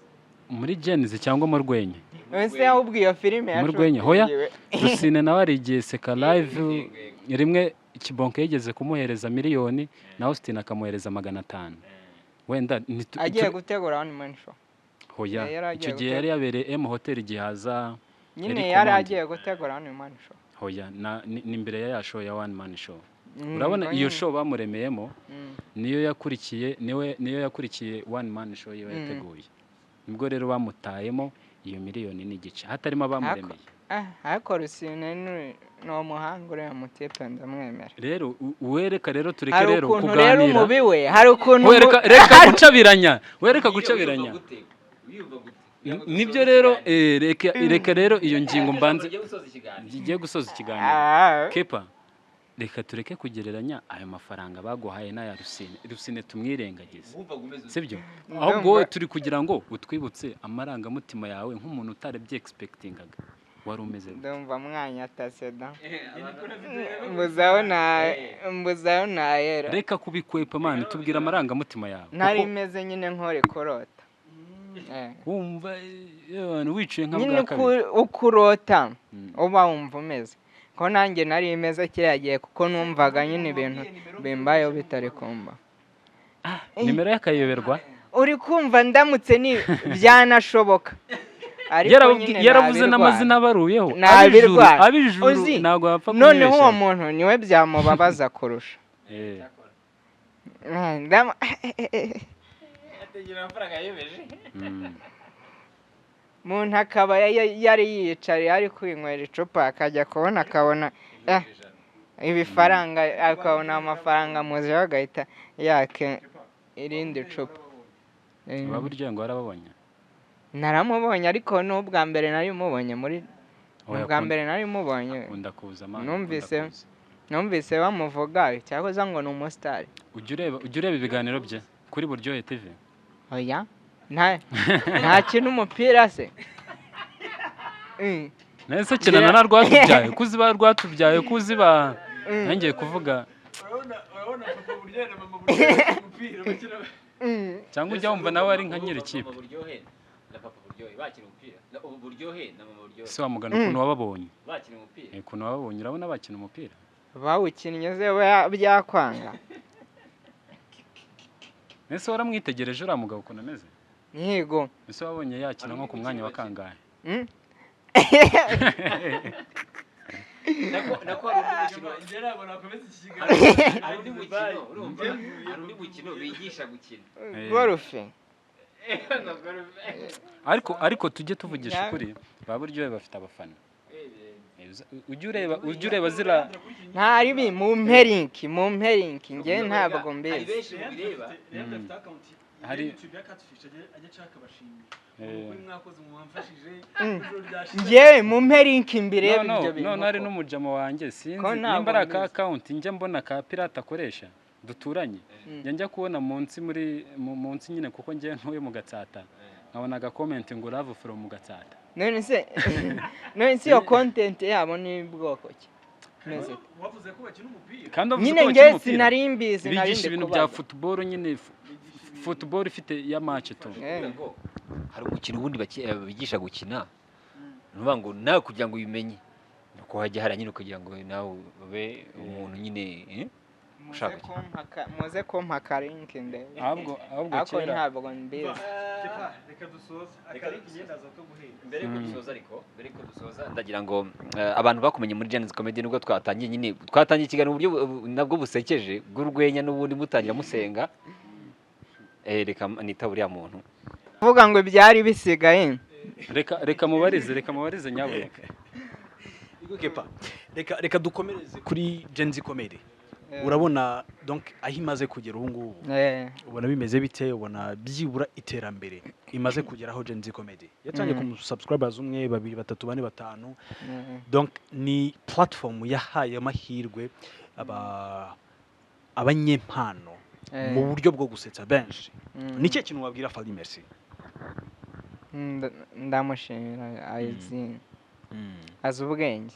Muri Gen-Z cyangwa mu rwenya? Ese ahubwo iyo filime Mu rwenya, hoya. yashutingiwe? Rusine nawe hari igihe Seka Live rimwe Kibonke yigeze kumuhereza miliyoni, na Austin akamuhereza 500 wenda Agiye gutegura one man show. Hoya. Yari agiye Icyo gihe yari yabereye M Hotel, igihe haza Nyine Eric yari Omondi. agiye gutegura one man show. Hoya, ni imbere ya show ya one man show. Urabona Ubwo iyo nyine. show bamuremeyemo niyo yakurikiye, niwe niyo yakurikiye one man show yiwe yateguye. Nibwo rero bamutayemo iyo miliyoni n'igice hatarimo abamuremeye. Ah, ariko Rusine ni umuhanga, uriya mutipe ndamwemera. Rero wereka rero tureke Hari rero ukuntu rero kuganira. umubi we, hari ukuntu Wereka, reka gucabiranya, wereka gucabiranya. Wiyumva gute? Nibyo rero, reka rero iyo ngingo mbanze Ugiye gusoza ikiganiro. Ngiye gusoza ikiganiro. Ah, Kepa, reka tureke kugereranya ayo mafaranga baguhaye n'aya Rusine. Rusine tumwirengagize. Wumva umeze ute? Sibyo? Ndumva. Ahubwo wowe turi kugira ngo utwibutse amarangamutima yawe nk'umuntu utarabye expectingaga, wari umeze gute? Ndumva mwanyatase da, mbuzaho na mbuzaho nahera. Reka kubikwepa man, tubwira amarangamutima yawe. Nari Kuko meze nyine nk'uri kurota. Wumva abantu wicaye nka Nyine bwa kabiri. Uko urota uba wumva umeze, ko nanjye nari meze kiriya gihe, kuko numvaga nyine ibintu bimbayeho bitari kumba. Nimero y'akayoberwa. Uri kumva, ndamutse ni byanashoboka, ariko nyine Yaravuze nabirwara. n'amazina abaruyeho. Nabirwara. Ab'ijuru Uzi, ntabwo wapfa noneho uwo kumwibeshya. muntu niwe byamubabaza kurusha. Ategera amafaranga yayobeje. Umuntu akaba yari yiyicariye ari kwinywera icupa, akajya kubona akabona ibifaranga, akabona amafaranga muziho, agahita yaka irindi cupa. Waba uryoye ngo warababonye? Naramubonye, ariko ni ubwa mbere nari mubonye muri ni Oya, ubwa mbere nari mubonye. Akunda kuza man, akunda kuza. Numvise bamuvuga, cyakoze ngo ni umusitari. Ujya ureba ibiganiro bye kuri Buryohe TV? Oya, nta kintu umupira se. Nese kinana na Rwatubyaye, kuziba Rwatubyaye kuziba nongeye kuvuga. Urabona papa Buryohe na mama Buryohe bakina umupira, bakina. Cyangwa ujya wumva nawe ari nka nyiri ikipe? Mama Buryohe na papa Buryohe bakina umupira. Ubu Buryohe na mama Buryohe Se wamugana ukuntu wababonye? bakina umupira. Ukuntu wababonye, urabona bakina umupira? Bawukinnye se byakwanga? Ese waramwitegereje uriya mugabo ukuntu ameze? Yego. Ese wabonye yakina nko ku mwanya wa kangahe? Nako hari undi mukino. Njye ntabwo nakomeza iki kiganiro. Hari undi mukino, urumva, hari undi mukino bigisha gukina. Gorufe. Ariko tujye tuvugisha ukuri, ba Buryohe bafite abafana. Ujya ureba zira Nta ribi, mumpe link, mumpe link, njye ntabwo Hari mbizi. benshi mubireba. Leandre afite account YouTube ya Catfish, ajya ashaka abashimira. Ukuri mwakoze, mwamfashije ijoro ryashize. Njyewe mumpe link mbirebe No, ibyo bintu. no, hari n'umujama wanjye, sinzi Ko ntabwo nimba ari aka mbizi. account njya mbona ka pirate akoresha duturanye, njya kubona munsi muri munsi nyine, kuko njye ntuye mu Gatsata, nkabona aga comment ngo "Love from Gatsata". None se iyo content yabo ni bwoko ki? Imeze ite? Wavuze ko bakina umupira. Kandi wavuze Nyine ko njye bakina umupira. sinari mbizi, nari Bigisha ndi ibintu bya kubaza. football nyine, football ifite ya match tu. Ngo hari umukino ubundi bigisha gukina, ni ukuvuga ngo nawe kugira ngo ubimenye ni uko hajya hariya nyine kugira ngo nawe ube umuntu nyine, Muze ushaka muze kumpa aka link ndebe. Ahubwo Ariko kera ntabwo mbizi. Kepa, reka dusoze. Aka link ngenda aza kaguhera. Mbere yuko dusoza, ariko mbere yuko dusoza, ndagira ngo abantu bakumenye muri Gen-Z Comedy, nubwo twatangiye nyine twatangiye ikiganiro mu buryo nabwo busekeje bw'urwenya n'ubundi mutangira musenga, reka nita uriya muntu. Kuvuga ngo ibyari bisigaye. Reka mubarize nyabuneka. Yego Kepa, reka dukomereze kuri Gen-Z Comedy. Urabona donc aho imaze kugera ubu ngubu, ubona bimeze bite? Ubona byibura iterambere imaze kugeraho Gen-Z Comedy, yatangiye ku subscribers umwe, babiri, batatu, bane, batanu, donc ni platform yahaye amahirwe aba abanyempano. Mu buryo bwo gusetsa benshi. Ni ikihe kintu wabwira Fally Merci? Ndamushimira, azi ubwenge.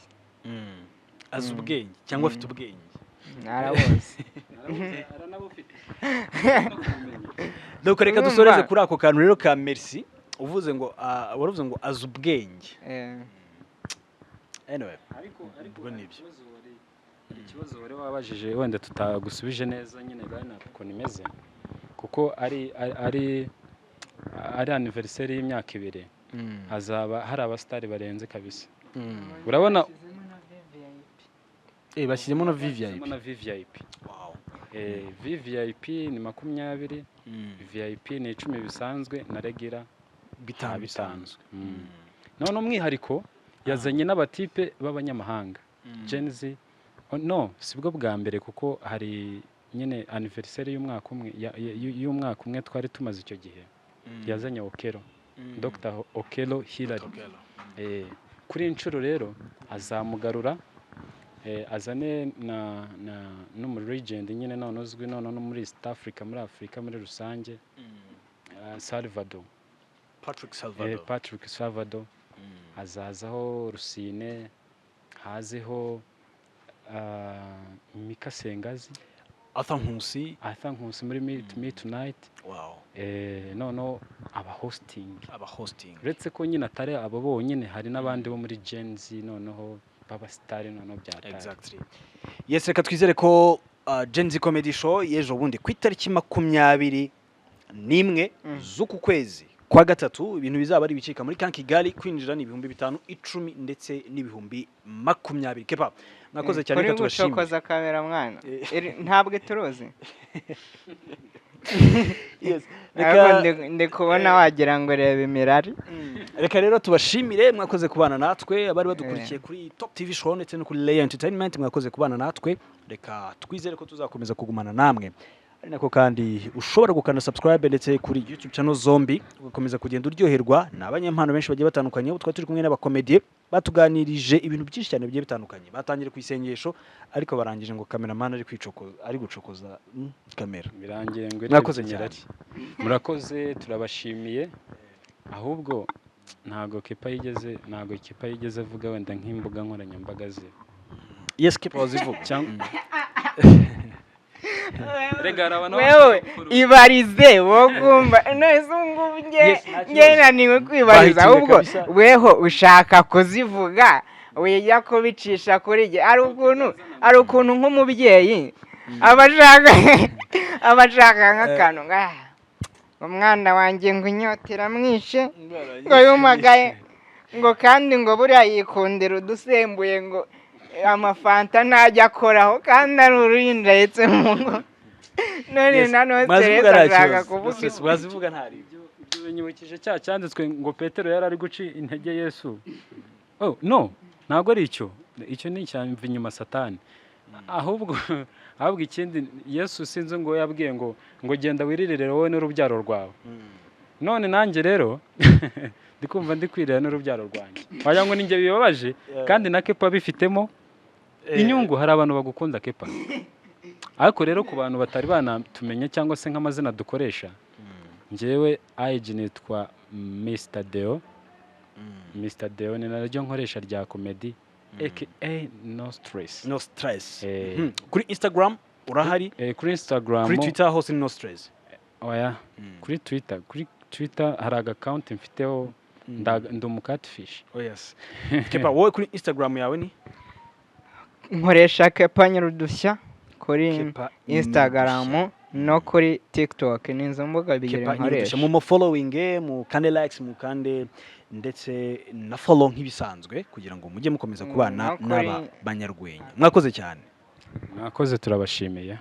Azi ubwenge cyangwa afite ubwenge? Arabuzi. Aranabufite. Nuko reka Urumva? dusoreze kuri ako kantu rero ka Merci. Uvuze ngo waravuze ngo azi ubwenge. Anyway, Ariko ubwo hari nibyo. Ikibazo wari wabajije wenda tutagusubije neza nyine, line up ukuntu imeze, kuko ari anniversaire y'imyaka 2, hazaba hari abasitari barenze kabisa, urabona. Bashyizemo na VVIP. Harimo na VVIP. Wow. VVIP ni 20, VIP ni 10 bisanzwe, na regular 5. bitanu. Bisanzwe. None umwihariko yazanye n'abatipe b'abanyamahanga, Gen Z. Oh, no sibwo bwa mbere, kuko hari nyine anniversaire y'umwaka umwe y'umwaka umwe twari tumaze icyo gihe, yazanye Okelo, Dr Okelo Hillary. Kuri iyi nshuro rero azamugarura, azane na n'umu legend nyine none uzwi none no muri East Africa, muri Afurika muri rusange, Salvador. Patrick Salvador. Patrick Salvador azazaho, Rusine hazeho, Mika Sengazi. Arthur Nkusi. Arthur Nkusi muri Meet Me Tonight. Noneho aba hosting. Aba hosting. Uretse ko nyine atari abo bonyine, hari n'abandi bo muri Gen Z noneho b'abasitari, noneho byatari. Exactly. Yes, reka twizere ko Gen Z Comedy Show y'ejo bundi ku itariki 21 z'uku kwezi kwa gatatu, ibintu bizaba ari ibicika muri Camp Kigali. Kwinjira ni 5000, 10 ndetse n'20,000. Kepa, mwakoze cyane. Kuri Reka tubashimire. Gucokoza kamera mwana. Ntabwo ituruzi. Yes. Ariko Reka ndi kubona wagira ngo reba imirari. Reka rero tubashimire, mwakoze kubana natwe. Abari badukurikiye kuri Top TV Show ndetse no kuri Layer Entertainment, mwakoze kubana natwe. Reka twizere ko tuzakomeza kugumana namwe, ari nako kandi ushobora gukanda subscribe ndetse kuri YouTube channel zombi, ugakomeza kugenda uryoherwa n'abanyempano benshi bagiye batandukanye. Ubu twari turi kumwe n'abakomediye, batuganirije ibintu byinshi cyane bigiye bitandukanye. Batangire ku isengesho, ariko barangije ngo cameraman ari kwicokoza, ari gucokoza kamera. Birangiye ngo Mwakoze irebye cyane. imirari. Murakoze, turabashimiye. Ahubwo ntabwo Kepa yigeze avuga wenda nk'imbuga nkoranyambaga ze. Yes, Kepa, wazivuga. Cyangwa rega hari abantu Wewe ibarize, wowe kumva none se ubu ngubu nge Yes, nta nge kibazo. naniwe kwibariza. Bahitire Ahubwo kabisa. weho ushaka kuzivuga, wijya kubicisha kuri jye. Ari ukuntu nk'umubyeyi aba ashaka nk'akantu ngo "Ah, umwana wanjye ngo inyota iramwishe, ngo yumagaye, ngo kandi ngo buriya yikundira udusembuye, ngo amafanta ntajya akoraho, kandi ari uruhinja ahetse mu ngo." None Yes, na none mwazivuga Teresa nta ashaka kibazo. kuvuga. Yes, wazivuga ntari. Ibyo binyibukije cya cyanditswe ngo Petero yari ari guca intege Yesu. Oh no, ntabwo ari icyo, icyo ni icyamva inyuma Satani. Ahubwo ikindi, Yesu sinzi ngo yabwiye ngo genda wiririre wowe n'urubyaro rwawe. None nanjye rero ndi kumva ndi kwirira n'urubyaro rwanjye, wagira ngo ni njye bibabaje, kandi na Kepa bifitemo inyungu. Hari abantu bagukunda, Kepa. Ariko rero ku bantu batari banatumenya cyangwa se nk'amazina dukoresha, njyewe IG nitwa Mr Deo. Mr Deo ni naryo nkoresha rya comedy, aka No Stress. No Stress. Eh. Kuri Instagram urahari? Kuri Instagram. Kuri Twitter hose ni No Stress? Oya, kuri Twitter hari aga account mfiteho, ndi umu catfish. Oh yes. Kepa, wowe kuri Instagram yawe ni? Nkoresha Kepa Nyirudushya kuri Kepa. Instagram no kuri TikTok, ni izo mbuga ebyiri Kepa nkoresha. Nyirudushya, mu following, mu kande likes, mu kande ndetse na follow nk'ibisanzwe, kugira ngo mujye mukomeza kubana no kuri- n'aba banyarwenya. Mwakoze cyane. Mwakoze, turabashimiye.